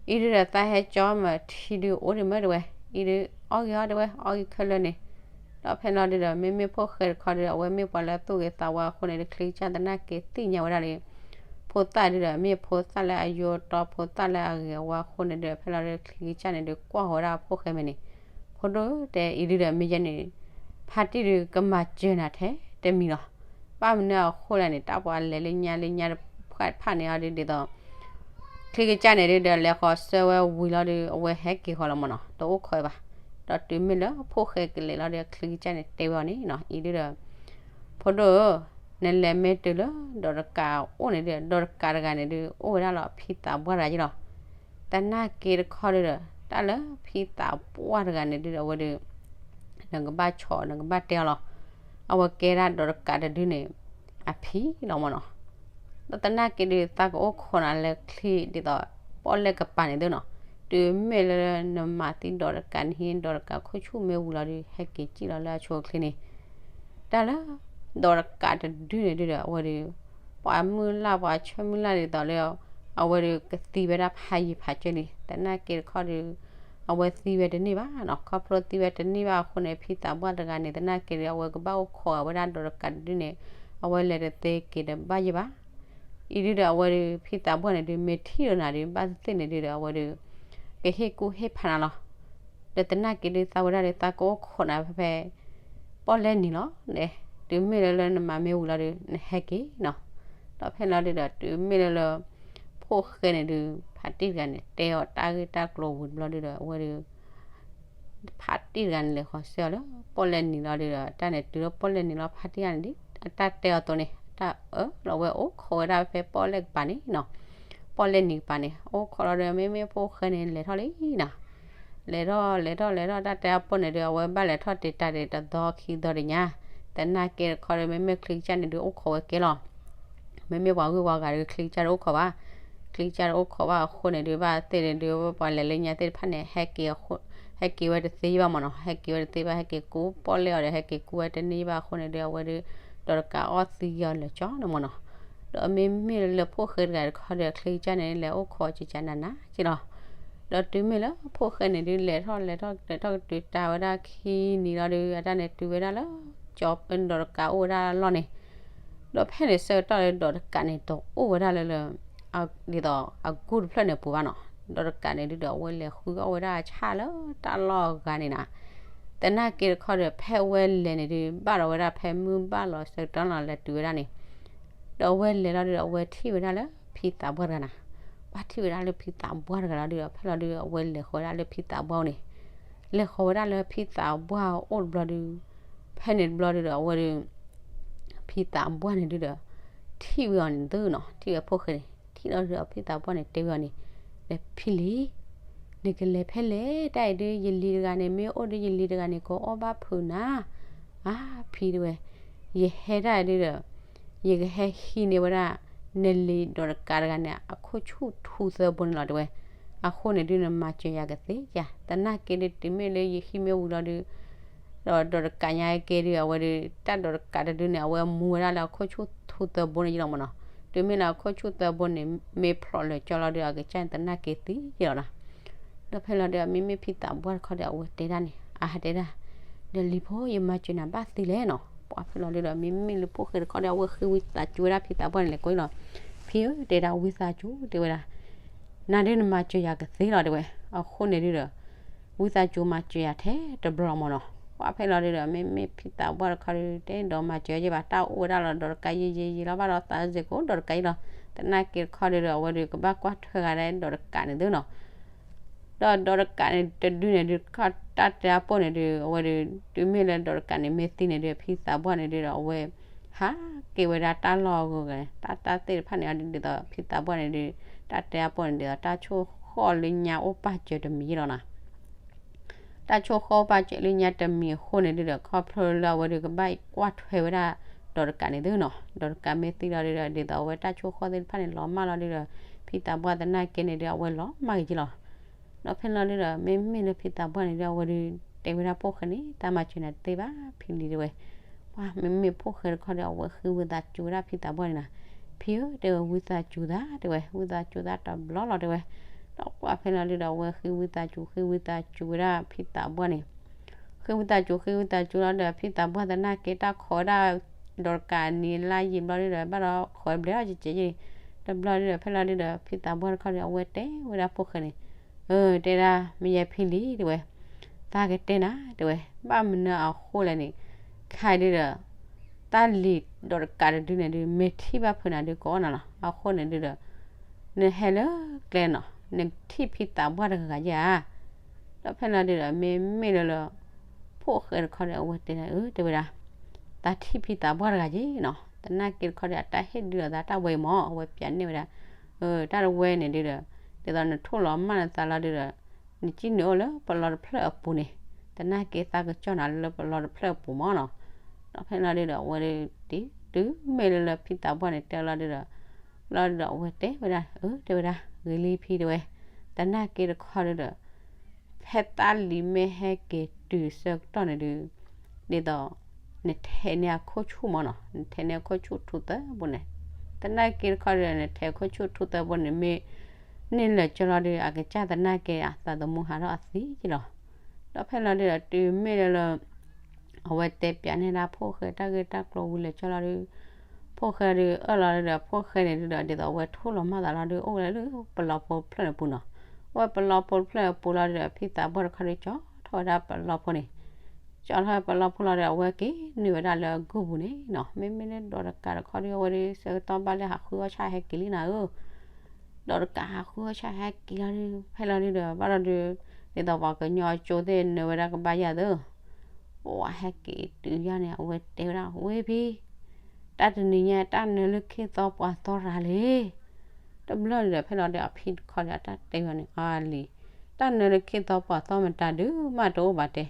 အံၤဒုးဒီးသးဟဲကၠီမၤထံဒုးအိၣ်ဒံးမၢ် တဲဝဲ, အံၤဒုးအီၣ်ဂ့ၤအီၣ် တဲဝဲ, အီၣ်ဂ့ၤခဲလၢာ်န့ၣ်. ဒီးဖဲလီၤဒုးဒီး မ့မ့ၢ်ဖိၣ်ဃဲတခီဒုးဒီး အဝဲမ့ၢ်ပှၤလၢသူၣ်ဂ့ၤသးဝါအဃိန့ၣ်ဒီး ချံကစၢ်သနာ်က့သ့ၣ်ညါဝဲဒၣ်လံ ဖိသၣ်ဒုးဒီး မ့ၢ်ဖိသၣ်လၢအယိတီ ဖိသၣ်လၢအဂ့ၤဝါအဃိန့ၣ်ဒီး ဖဲလီၤဒုး ချံကစၢ်န့ၣ်ဒုးကွၢ်ဝဲဒၣ်ဖိၣ်ဃဲမဲာ်န့ၣ်, ဖိဒိၣ်ဧၢ တဲ အံၤဒုးဒီး မ့ၢ်ယဲန့ၣ် ဖါတံၢ်ဒုးကမၤစၢၤနၤထဲတမံၤလီၤ. ဘၣ်မနုၤအဃိလဲၣ်န့ၣ် တၢ်ပှၤလဲၤလၢညါလၢညါတဖၣ်န့ၣ်အီၤဒုးဒ်သိး ချံကစၢ်န့ၣ်ဒုးဒီး လဲၤဃီၤဆၢဝဲဝံၤလီၤဒုး အဝဲဟဲက့ၤဃီၤလီၤမၢ်နီၤ, တအိၣ်ခိးဝဲဘၣ်. ဒီးတုၤမ့ၢ်လၢဖိၣ်ဃဲကလဲၤလီၤဒီး ချံကစၢ်န့ၣ်တဲဝဲအီၤန့ၣ်နီၤ, အံၤဒုးဒီး ဖိဒိၣ်ဧၢ, နလဲၤမ့ၢ်တုၤလၢဒီးတကးအိၣ်န့ၣ်ဒီး ဒီးတကးတဂၤန့ၣ်ဒုး အိၣ်ဝဲဒၣ်လၢအဖံသးပှၢ်တဂၤယ့ၣ်လီၤ. သနာ်က့တခီဒုးဒီး တၢ်လၢဖံသးပှၢ်တဂၤန့ၣ်ဒုးဒီး အဝဲဒုး နကဘၣ်ဆီၣ် နကဘၣ်တဲအီၤလီၤ. အဝဲကဲဒၣ်ဒီးတကးတဒုန့ၣ် အဖံလီၤမၢ်နီၤ. ဒီးသနာ်က့ဒုး သးကအိၣ်ခိးနၤလၢချံဒ်သိး ပီၣ်လဲၣ်ကပၤန့ၣ်သ့နီၤ, တုၤမ့ၢ်လၢနမၤသံဒီးတကးန့ၣ် ဒီးတကးခိၣ်ဆူၣ်မ့ၢ်ဝံၤလီၤဒုး ဟဲက့ၤစံၣ်လီၤလၢအဆိအချ့န့ၣ် တၢ်လၢ ဒီးတကးတဒုန့ၣ်ဒုးဒီး အဝဲဒုး ပှၤမုၢ်လၢ် ပှၤဆၢမုၢ်လၢ်ဒ်သိးလၢ အဝဲဒုးကသံဝဲဒၣ်ဖးယံၤဖးကၢန့ၣ် သနာ်က့တခီဒုး အဝဲသံဝဲတန့ၢ်ဘၣ်နီၤ. ခီဖျိသံဝဲတန့ၢ်ဘၣ်အဃိန့ၣ် ဖံသးပှၢ်တဂၤန့ၣ် သနာ်က့ဒုး အဝဲကဘၣ်အိၣ်ခိးဝဲဒၣ်ဒီးတကးတဒုန့ၣ် အဝဲလဲၤတသ့က့ၤတဘၣ်ယံၤဘၣ်. အံၤဒုးဒီး အဝဲဒုး ဖံသးပှၢ်န့ၣ်ဒုး မ့ၢ်ထံၣ်ဒီးနၤဒုး ဘၣ်သ့ၣ်သ့ၣ်န့ၣ်ဒုးဒီး အဝဲဒုး ကဟ့ၣ်ကူၣ်ဟ့ၣ်ဖးနၤလီၤ. ဒီးသနာ်က့ဒုး သးဝဲဒၣ်ဒီး သးကအိၣ်ခိးနၤဖဲဖဲ ပီၣ်လဲၣ်နံၤလီၤ. တုၤမ့ၢ်လၢလၢနမၤမ့ၢ်ဝံၤလီၤဒုး နဟဲက့ၤနီၤ. ဒီးဖဲလီၤဒုးဒီး တုၤမ့ၢ်လၢလၢ ဖိၣ်ဃဲန့ၣ်ဒုး ဖါတံၢ်တဂၤန့ၣ် တဲအီၤတၢ်ဂ့ၢ်တၢ်ကျိၤဝံၤတဘျီဒုးဒီး အဝဲဒုး ဖါတံၢ်တဂၤန့ၣ် လဲၤဃီၤဆၢအီၤလၢပီၣ်လဲၣ်နံၤလီၤဒုးဒီး တၢ်န့ၣ်တုၤလၢပီၣ်လဲၣ်နံၤလီၤ ဖါတံၢ်တဂၤန့ၣ်ဒုး အတၢ်တဲအီၤအသိးန့ၣ် အတၢ်အၢၣ်လီၤဝဲအိၣ်ခိးဝဲဒၣ်ဖဲပီၣ်လဲၣ်ကပၤန့ၣ်နီၤ. ပီၣ်လဲၣ်နံၤကပၤန့ၣ် အိၣ်ခိးလီၤဒီး မ့မ့ၢ်ဖိၣ်ဃဲန့ၣ် လဲၤထီၣ်လံနီၤ. လဲၤထီၣ် လဲၤထီၣ် လဲၤထီၣ် တၢ်တဲအပိၢ်န့ၣ်ဒုး အဝဲဘၣ်လဲၤထီၣ်တ့ၢ်တၢ်ဒံးတသီခံသီတညါ, သနာ်က့တခီဒီး မ့မ့ၢ်ချံကစၢ်န့ၣ်ဒုး အိၣ်ခိးဝဲကဲလီၤ. မ့မ့ၢ်ပှၤဂုၤပှၤဂၤဒီး ချံကစၢ်တအိၣ်ခိးဘၣ်. ချံကစၢ်တအိၣ်ခိးဘၣ်အဃိန့ၣ်ဒုး ဘၣ်သ့ၣ်န့ၣ်ဒုး ပှၤလဲၤလၢညါသ့ၣ်တဖၣ်န့ၣ် ဟဲက့ၤဝဲတသ့ယဘၣ်မၢ်နီၤ. ဟဲက့ၤဝဲတသ့ဘၣ် ဟဲက့ၤကူပီၣ်လဲၣ်အီၤဒီး ဟဲက့ၤကူဝဲတန့ၢ်ယဘၣ်အဃိန့ၣ်ဒုး အဝဲဒုး ဒီးတကးအီၣ်သံအီၤလၢာ်ကၠီန့ၣ်မၢ်နီၤ. ဒီးမ့မ့ၢ်လၢဖိၣ်ဃဲတဂၤတခီဒီး ချံကစၢ်န့ၣ် လဲၤအိၣ်ခိးကကနနက့လီၤ. ဒီးတုၤမ့ၢ်လၢဖိၣ်ဃဲန့ၣ်ဒုး လဲၤထီၣ်လဲၤထီၣ်လဲၤထီၣ်ကတုၤတၢ်ဝဲဒၣ်ခံနံၤလီၤဒုး အတၢ်န့ၣ်တုၤဝဲဒၣ်လၢ ကၠီ ဒီးတကးအိၣ်ဝဲဒၣ်လီၢ်န့ၣ်, ဒီးဖဲန့ၣ်ဆၢကတီၢ်လၢဒီးတကးန့ၣ် တအိၣ်ဝဲဒၣ်လၢလၢ ဒ်သိးအကူတဖျၢၣ်န့ၣ်ပူၤဘၣ်နီၤ. ဒီးတကးန့ၣ်ဒုးဒီး အဝဲလဲၤဃုအီၣ်ဝဲဒၣ်ဆၣ်လၢတၢ်လီၢ်အဂၤန့ၣ်နီၤ. သနာ်က့တခီဒီး ဖဲအဝဲလဲၤန့ၣ်ဒုး ဘၣ်ဒီးဝဲဒၣ်ဖဲမုၢ်ဘၣ်လီၤဆၢကတီၢ်လီၤ လဲၤတုၤဝဲဒၣ်န့ၣ် ဒီးအဝဲလဲၤလီၤဒုးဒီး အဝဲထံၣ်ဝဲဒၣ်လၢဖံသးပှၢ်တဂၤနီၤ. ပှၤထံၣ်ဝဲဒၣ်လၢဖံသးပှၢ်တဂၤလီၤဒုးဒီး ဖဲလီၤဒုး အဝဲလဲၤဃီၤဝဲဒၣ်လၢဖံသးပှၢ်အိၣ်န့ၣ်, လဲၤဃီၤဝဲဒၣ်လၢဖံသးပှၢ်အိၣ်တဘျီဒုး ဖဲန့ၣ်တဘျီဒုဒီး အဝဲဒုး ဖံသးပှၢ်န့ၣ်ဒုဒီး ထံၣ်ဝဲအီၤန့ၣ်သုနီၤ, ထံၣ်ဝဲဖိၣ်ဃဲန့ၣ် ထံၣ်လီၤဒုဒီး ဖံသးပှၢ်န့ၣ်တဲဝဲအီၤန့ၣ်, ဒီးဖံလံၤ, နကလဲၤဖဲလဲၣ်, တၢ်အံၤဒုး ယလံၤတဂၤန့ၣ် မ့ၢ်အိၣ်ဒုး ယလံၤတဂၤန့ၣ် ကအီၣ်ဘၣ်ဖုးနၤ, အါဖံတဲဝဲ, ယဟဲတၢ်အံၤဒုဒီး ယကဟဲဟံးန့ၢ်ဝဲဒၣ် နလံၤဒီးတကးတဂၤန့ၣ် အခိၣ်ဆူၣ်ထူသၢဘိန့ၣ်လီၤတဲဝဲ, အဃိန့ၣ်ဒု နမၤစၢၤယၤကသ့ဧါ, သနာ်က့ဒု တုၤမ့ၢ်လၢယဟံးမ့ၢ်ဝံၤလီၤဒု ဒီးဒီးတကးညါက့ဒု အဝဲဒု တၢ်ဒီးတကးတဒုန့ၣ် အဝဲမူဝဲဒၣ်လၢအခိၣ်ဆူၣ်ထူသၢဘိန့ၣ်ယလီၤမၢ်နီၤ, တုၤမ့ၢ်လၢအခိၣ်ဆူၣ်သၢဘိန့ၣ် မ့ၢ်ဖျိးလၢာ်ကၠီလီၤဒု အကစၢ်န့ၣ်သနာ်က့သံယလီၤနီၤ ဒီးဖဲလီၤဒု မ့မ့ၢ်ဖံသးပှၢ်တခီဒီး အဝဲတဲဒၣ်န့ၣ် အဟးတဲဒၣ်, ဒီးလံၤဖိ ယမၤစၢၤနၤဘၣ်သ့လဲၣ်နီၤ, ပှၤဖဲလီၤဒုဒီး မ့မ့ၢ်လၢဖိၣ်ဃဲတခီဒီး အဝဲဃ့ဝံသးစူၤဝဲဒၣ်ဖံသးပှၢ်န့ၣ် လဲၤကိးလီၤ, ဖံဧၢ တဲဒၣ် ဝံသးစူၤတဲဝဲဒၣ် နၤဒုနမၤစၢၤယၤကသ့လီၤတဲဝဲ, အဃိန့ၣ်ဒုဒီး ဝံသးစူၤမၤစၢၤယၤထဲတဘျီမၢ်နီၤ, ပှၤဖဲလီၤဒုဒီး မ့မ့ၢ်ဖံသးပှၢ်တခီဒု တဲဒီးမၤစၢၤယဲဘၣ် တၢ်အိၣ်ဝဲဒၣ်လီၤ ဒီးတကးယံာ်ယံာ်ယံာ်လီၤဘၣ်ဒီးသးစ့ၢ်ကီး ဒီးတကးယံာ်လီၤ, သနာ်က့တခီဒုဒီး အဝဲဒုကဘၣ်ကွၢ်ထွဲဂၤဒၣ်ဒီးတကးန့ၣ်သုနီၤ ဒီးဒီးတကးန့ၣ်တဒုန့ၣ်ဒု တၢ်တဲအပိၢ်န့ၣ်ဒု အဝဲဒု တုၤမ့ၢ်လၢဒီးတကးန့ၣ်မ့ၢ်သံန့ၣ်ဒု ဖံသးပှၢ်န့ၣ်ဒုဒီး အဝဲဟးက့ၤဝဲဒၣ်တၢ်လီၢ်အဂီၢ်ဂၤန့ၣ် တၢ်တၢ်သ့ၣ်တဖၣ်န့ၣ် ဒ်သိးဖံသးပှၢ်န့ၣ်ဒု တၢ်တဲအပိၢ်န့ၣ်ဒ်သိး တၢ်ဆိၣ်ဃီၣ်လၢညါအိၣ်ပာ်စၢၤတမံၤလီၤနီၤ တၢ်ဆိၣ်ဃီၣ်ပာ်စၢၤလၢညါတမံၤအဃိန့ၣ်ဒုဒီး ခီဖျိလၢအဝဲဒုကဘၣ်ကွၢ်ထွဲဝဲဒၣ်ဒီးတကးန့ၣ်သုနီၤ, ဒီးတကးမ့ၢ်သံလီၤဒုဒီး ဒ်သိးအဝဲတၢ်ဆိၣ်ဃီၣ်သ့ၣ်တဖၣ်န့ၣ် လီၤမၢ်လီၤဒုဒီး ဖံသးပှၢ်သနာ်က့န့ၣ်ဒု အဝဲလီၤမၢ်က့ၤလီၤ ဒီးဖဲလီၤဒုဒီး မ့မ့ၢ်လၢဖံသးပှၢ်န့ၣ်ဒု အဝဲဒု တဲဝဲဒၣ်ဖိၣ်ဃဲန့ၣ် တၢ်မၤစၢၤနၤတသ့ဘၣ် ဖံလံၤတဲဝဲ, ပှၤမ့မ့ၢ်ဖိၣ်ဃဲတခီဒီး အဝဲဃ့ဝံသးစူၤဝဲဒၣ်ဖံသးပှၢ်န့ၣ်နီၤ, ဖံဧၢ တဲဝဲ ဝံသးစူၤသးတဲဝဲ ဝံသးစူၤသးတဘျီလီၤတဲဝဲ, ဒီးပှၤဖဲလီၤဒုဒီး အဝဲဃ့ဝံသးစူၤ ဃ့ဝံသးစူၤဝဲဒၣ်ဖံသးပှၢ်န့ၣ် ဃ့ဝံသးစူၤဃ့ဝံသးစူၤလီၤဒီး ဖံသးပှၢ်သနာ်က့တၢ်ခိးဝဲဒၣ်ဒီးတကးန့ၣ် လါယံာ်ဘျီဒုဒီး ဘၣ်ဒီးခိးဘျဲးအီၤကဲးကဲးယဲၢ်, တဘျီဒုဒီး ဖဲလီၤဒုဒီး ဖံသးပှၢ်တခီဒီး အဝဲတဲဝဲဒၣ်ဖိၣ်ဃဲန့ၣ်, တဲဒၣ် မ့ၢ်ယဲဖံလံၤတဲဝဲ, သးကတဲနၤတဲဝဲ ဘၣ်မနုၤအဃိလဲၣ်န့ၣ်, ခဲအံၤဒုဒီး တၢ်လံၤဒီးတကးတဒုန့ၣ်ဒု မ့ၢ်ထံၣ်ဘၣ်ဖုးနၤဒု ကအီၣ်နၤလီၤ. အဃိန့ၣ်ဒုဒီး နဟဲလၢကျဲနီၤ နထံၣ်ဖံသးပှၢ်တဂၤဂၤဧါ. ဒီးဖဲလီၤဒုဒီး မ့မ့ၢ်လၢလၢ ဖိၣ်ဃဲတခီဒီး အဝဲတဲဒၣ် အၢ တဲဝဲဒၣ် သးထံၣ်ဖံသးပှၢ်တဂၤက့နီၤ. သနာ်က့တခီဒီး အတၢ်ဟ့ၣ်ဒုးလီၤသးတၢ်ဝဲအံၤမၢ် အဝဲပျးန့ၢ်ဝဲဒၣ် တၢ်တဝဲန့ၣ်ဒုဒီး ဒ်သိးနထိၣ်လီၤမၢ်နသးလီၤဒုဒီး နစံၣ်နုာ်အိၣ်လၢပလီတဖျၢၣ်အပူၤန့ၣ် သနာ်က့သးကစီၣ်နၤလၢပလီတဖျၢၣ်အပူၤမၢ်နီၤ. ဒီးဖဲလီၤဒုဒီး အဝဲဒု တုၤမ့ၢ်လၢလၢဖံသးပှၢ်န့ၣ်တဲလီၤဒုဒီး လီၤဒုဒီး အဝဲတဲဝဲဒၣ် အၢ တဲဝဲဒၣ် ဂ့ၤလံဖံတဲဝဲ သနာ်က့တခီဒုဒီး ဖဲတၢ်လံၤမ့ၢ်ဟဲက့ၤတုၤဆၢကတီၢ်န့ၣ်ဒု ဒ်သိး နထဲးန့ၢ်အခိၣ်ဆူၣ်မၢ်နီၤ နထဲးန့ၢ်အခိၣ်ဆူၣ်ထူသၢဘိန့ၣ် သနာ်က့တခီဒုဒီး နထဲးခိၣ်ဆူၣ်ထူသၢဘိန့ၣ် မ့ၢ်န့ၢ်လၢာ်ကၠီလီၤဒု အကစၢ်သနာ်က့အသးသမူဟးထီၣ်အသံက့လီၤ. ဒီးဖဲလီၤဒုဒီး တုၤမ့ၢ်လၢလၢ အဝဲတဲပျးန့ၢ်ဒၣ်ဖိၣ်ဃဲတၢ်ဂ့ၢ်တၢ်ကျိၤဝံၤလၢာ်ကၠီလီၤဒု ဖိၣ်ဃဲဒုအၢၣ်လီၤဒုဒီး ဖိၣ်ဃဲန့ၣ်ဒုဒီး ဒ်သိးအဝဲထိၣ်လီၤမၢ်သးလီၤဒု အိၣ်ဝဲလၢပလီဖိတဖျၢၣ်န့ၣ်ပူၤနီၤ. အိၣ်ဝဲပလီဖိတဖျၢၣ်အပူၤလီၤဒုဒီး ဖံသးပှၢ်တခီဒု ကၠီထီၣ်ဝဲဒၣ်ပလီဖိန့ၣ် ကၠီထီၣ်ဝဲပလီဖိလီၤဒီး အဝဲက့ၤနုာ်ဝဲဒၣ်လၢအဂုၢ်ပူၤန့ၣ်နီၤ. မ့မ့ၢ်လၢဒီးတကးတခီဒု အဝဲဒု ဆၢကတီၢ်ဘၣ်လၢဟးဃုအီၣ်ဆၣ်ဟဲက့ၤလံနၤဧၢ ဒီးတကးဟးဃုအီၣ်ဆၣ်ဟဲက့ၤလီၤဒု ဖဲလီၤဒုဒီး ဘၣ်လီၤဒု ဒ်သိးပှၤကညီအကၠိသ့ၣ်နၢဝဲဒၣ်ကဘၣ်ယၤသၢ ပှၤဟဲက့ၤတုၤယၤန့ၣ် အဝဲတဲဝဲဒၣ် ဝဲဖံ တၢ်တနံၤညါတၢ်နၢလၢခ့သီပှၤသီရၤလဲၣ်. တဘျီဒုဒီး ဖဲလီၤဒုအဖံတခီဒီး အတၢ်တဲဝဲန့ၣ် အါလံၤ တၢ်နၢလၢခ့သီပှၤသီမတၤဒုမးတအိၣ်ဘၣ်တဲ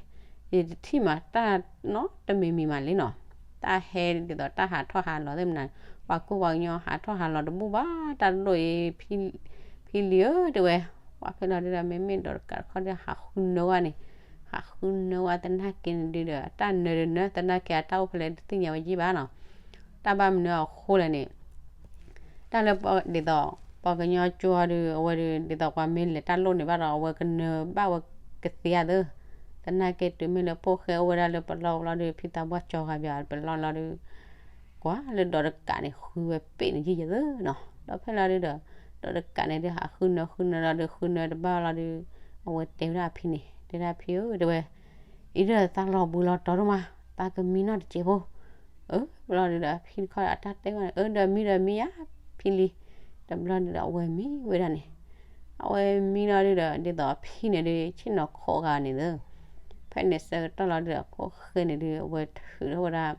ယတထံၣ်မးတၢ်နီတမံၤမံၤမးလံနီၤ. တၢ်ဟဲဒ်သိးတၢ်ဟးထီၣ်ဟးလီၤသ့ၣ်မနၤ ပှၤကူပှၤကညီဟးထီၣ်ဟးလီၤတဘူၣ်ဘၣ် တၢ်တဒိၣ်အံၤ ဖံလံၤဧၢ တဲဝဲ ပှၤဖဲလီၤဒုဒီး မ့မ့ၢ်ဒီးတကးတခီဒီး ဟးဃုနၢဝဲန့ၣ် ဟးဃုနၢဝဲသနာ်က့န့ၣ်ဒုဒီး အတၢ်နၢဒုးနၢ သနာ်က့အတၢ်အိၣ်ဖဲလဲၣ်တသ့ၣ်ညါဝဲယံၣ်ဘၣ်နီၤ. တၢ်ဘၣ်မနုၤအဃိလဲၣ်န့ၣ် တၢ်လၢပှၤဒ်သိး ပှၤကညီကၠိဒု အဝဲဒု ဒ်သိးပှၤမ့ၢ်လဲၤတၢ်လိၣ်န့ၣ်ဘၣ်ဒီး အဝဲကနၢဘၣ်ဝဲကသ့ဧါသၢ. သနာ်က့တုၤမ့ၢ်လၢဖိၣ်ဃဲအိၣ်ဝဲဒၣ်လၢပလီပူၤလီၤဒု ဖံသးပှၢ်ကၠီဂၤဘၣ်ပလီလီၤဒု ကွၢ်လၢဒီးတကးန့ၣ် ဃုဝဲပ့ၣ်န့ၣ်ယံၣ်ယသၢနီၤ. ဒီးဖဲလီၤဒုဒီး ဒီးတကးန့ၣ်ဒု ဟးဃုနၢဃုနၢလီၤဒု ဃုနၢတဘၣ်လီၤဒု အဝဲတဲဝဲဒၣ်အဖံန့ၣ် တဲဒၣ်ဖံဧၢ တဲဝဲ အံၤဒီးသးလီၤဘှံးလီၤတီၤဒိၣ်မး သးကမံနီၣ်တစဲးဖိ အၢ ဘျီဒုဒီး ဖံတခီဒီး အတၢ်တဲဝဲန့ၣ် အၢ ဒီးမံဒီးမံယါ ဖံလံၤ. တဘျီဒုဒီး အဝဲမံဝဲဒၣ်န့ၣ် အဝဲမံလီၤဒုဒီး ဒ်သိးအဖံန့ၣ်ဒု ဆ့ၣ်နီၤခိးဂၤန့ၣ်သၢ ဖဲန့ၣ်ဆၢကတီၢ်လီၤဒုဒီး ဖိၣ်ဃဲန့ၣ်ဒု အဝဲထုးထီၣ်ဝဲဒၣ်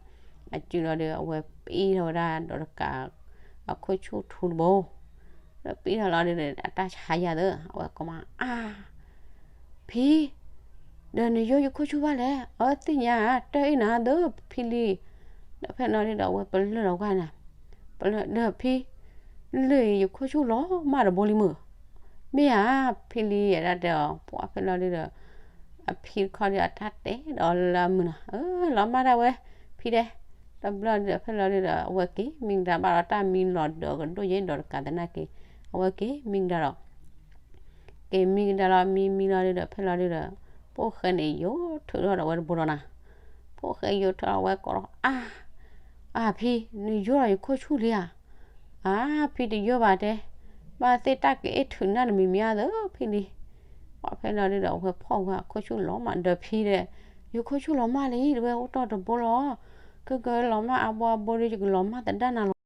အစုလီၤဒု အဝဲပံၣ်ထီၣ်ဝဲဒၣ်ဒီးတကး အခိၣ်ဆူၣ်ထူတဘိ ဒီးပံၣ်ထီၣ်လီၤဒုဒီး အတၢ်ဆါယၤသၢ အဝဲကိးမး အါ ဖံ ဒီးနယိယခိၣ်ဆူၣ်ဘၣ်လဲၣ် အဝဲသ့ၣ်ညါ တၢ်အ့ၣ်နၤသၢဖံလံ ဒီးဖဲလီၤဒုဒီး အဝဲပလၢၢ်လီၤကွၢ်န့ၣ် ပလၢၢ်ဒီးဖံ လၢၢ်အံၤယခိၣ်ဆူၣ်လီၤမၢ်တဘိလံမုၢ် မ့ၢ်ဧါ ဖံလံယဲဒၣ်တဲအီၤ ပှၢ်ဖဲလီၤဒုဒီး အဖံတခီဒီးအတၢ်တဲဒီးလၢအမုာ်နီၤ အၢ လီၤမၢ်ဒၣ်ဝဲ ဖံတဲ တဘျီဒုဒီးဖဲလီၤဒုဒီး အဝဲက့ၤမံကဒါဘၣ်ဒီးတၢ်မံလီၤဒီးကဒိၣ်ယဲဒီးတကးသနာ်က့ အဝဲက့ၤမံကဒါဒီး က့ၤမံကဒါလီၤ မံမံလီၤဒုဒီး ဖဲလီၤဒုဒီး ဖိၣ်ဃဲန့ၣ် ယိာ်ထုးထီၣ်ဒီးဝဲတဘိလီၤနီၤ ဖိၣ်ဃဲယိာ်ထုးထီၣ်ဝဲကိးလီၤ အါ အါဖံ နယိာ်ဒီးယခိၣ်ဆူၣ်လံဧါ အါဖံတယိာ်ဘၣ်တဲ ဘၣ်သ့ၣ်တၢ်ကအ့ၣ်ထုးနၢ်တမံၤမံၤအါသၢဖံလံ ပှၢ်ဖဲလီၤဒုဒီး အဝဲဖီၣ်ဝဲအခိၣ်ဆူၣ်လီၤမၢ်ဒီးဖံဒီး ယခိၣ်ဆူၣ်လီၤမၢ်လံ တဝဲအိၣ်တီၢ်တဘိလီၤ ကကလီၤမၢ်အါဘိအါဘိဒီး ယကလီၤမၢ်သဒၣ်နၤလီၤ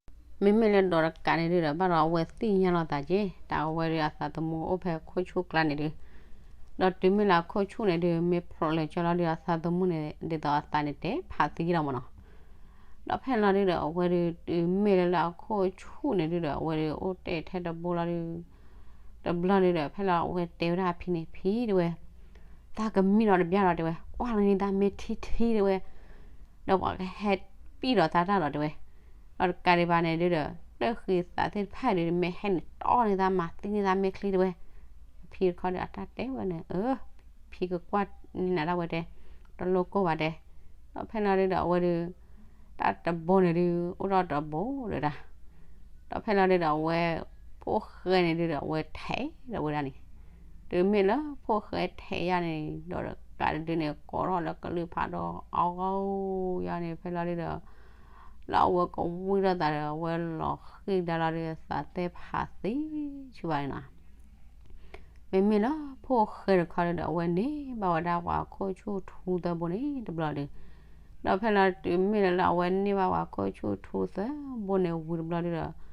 မ့မ့ၢ်လၢဒီးတကးန့ၣ်ဒုဒီး ဘၣ်ဒီးအဝဲသ့ၣ်ညါလီၤသးက့ တၢ်အဝဲဒုအသးသမူအိၣ်ဖဲခိၣ်ဆူၣ်ကျါန့ၣ်ဒု ဒီးတုၤမ့ၢ်လၢအခိၣ်ဆူၣ်န့ၣ်ဒု မ့ၢ်ဖျိးလၢာ်ကၠီလီၤဒုအသးသမူန့ၣ် ဒ်သိးအသးန့ၣ်တဲဖးသံလီၤမၢ်နီၤ ဒီးဖဲလီၤဒုဒီး အဝဲဒု တုၤမ့ၢ်လၢလၢအခိၣ်ဆူၣ်န့ၣ်ဒုဒီး အဝဲဒုအိၣ်တ့ၢ်ထဲတဘိလီၤဒု တဘျီန့ၣ်ဒီး ဖဲလီၤအဝဲတဲဝဲဒၣ်အဖံန့ၣ် ဖံတဝဲ သးကမံဒီးတဘျီဒီးတဲဝဲ ကွၢ်လီၤန့ၢ်သးမ့ၢ်ထံထံတဲဝဲ ဒီးပှၤကဟဲပံၣ်ဒီးသးတၢ်လီၤတဲဝဲ ဒီးတကးဒံးဘၣ်န့ၣ်ဒုဒီး တၢ်ဃံသးသ့ၣ်တဖၣ်ဒု မ့ၢ်ဟဲန့ၣ်တီန့ၢ်သးမၤသံန့ၢ်သးမ့ၢ်ချံတဲဝဲ အဖံတခီဒီးအတၢ်တဲဝဲန့ၣ် အၢ ဖံကကွၢ်န့ၢ်နၤဒၣ်ဝဲတဲ တလိၣ်ကိၢ်ဘၣ်တဲ ဒီးဖဲလီၤဒုဒီး အဝဲဒု တၢ်တဘိန့ၣ်ဒု အိၣ်ထီၣ်တဘိဒီးဒၣ် ဒီးဖဲလီၤဒုဒီး အဝဲ ဖိၣ်ဃဲန့ၣ်ဒုဒီး အဝဲထဲးဒီးဝဲဒၣ်န့ၣ် တုၤမ့ၢ်လၢဖိၣ်ဃဲထဲးယါန့ၣ် ဒီးတကးတဒုန့ၣ် ကိးထီၣ်လၢကလုၢ်ဖးဒီးအဂီၢ်ယါန့ၣ် ဖဲလီၤဒုဒီး လၢအဝဲကဝံထီၣ်သးဒီး အဝဲလီၤဃံၣ်ကဒါလီၤဒု သးသ့ၣ်ဖးသံဆူဘၣ်န့ၣ်နီၤ မ့မ့ၢ်လၢဖိၣ်ဃဲတခီဒုဒီး အဝဲန့ၢ်ဘၣ်ဝဲဒၣ်ပှၤခိၣ်ဆူၣ်ထူသၢဘိန့ၣ်တဘျီဒု ဒီးဖဲလီၤတုၤမ့ၢ်လၢလၢအဝဲန့ၢ်ဘၣ်ပှၤခိၣ်ဆူၣ်ထူသၢဘိန့ၣ်ဝံၤတဘျီဒုဒီး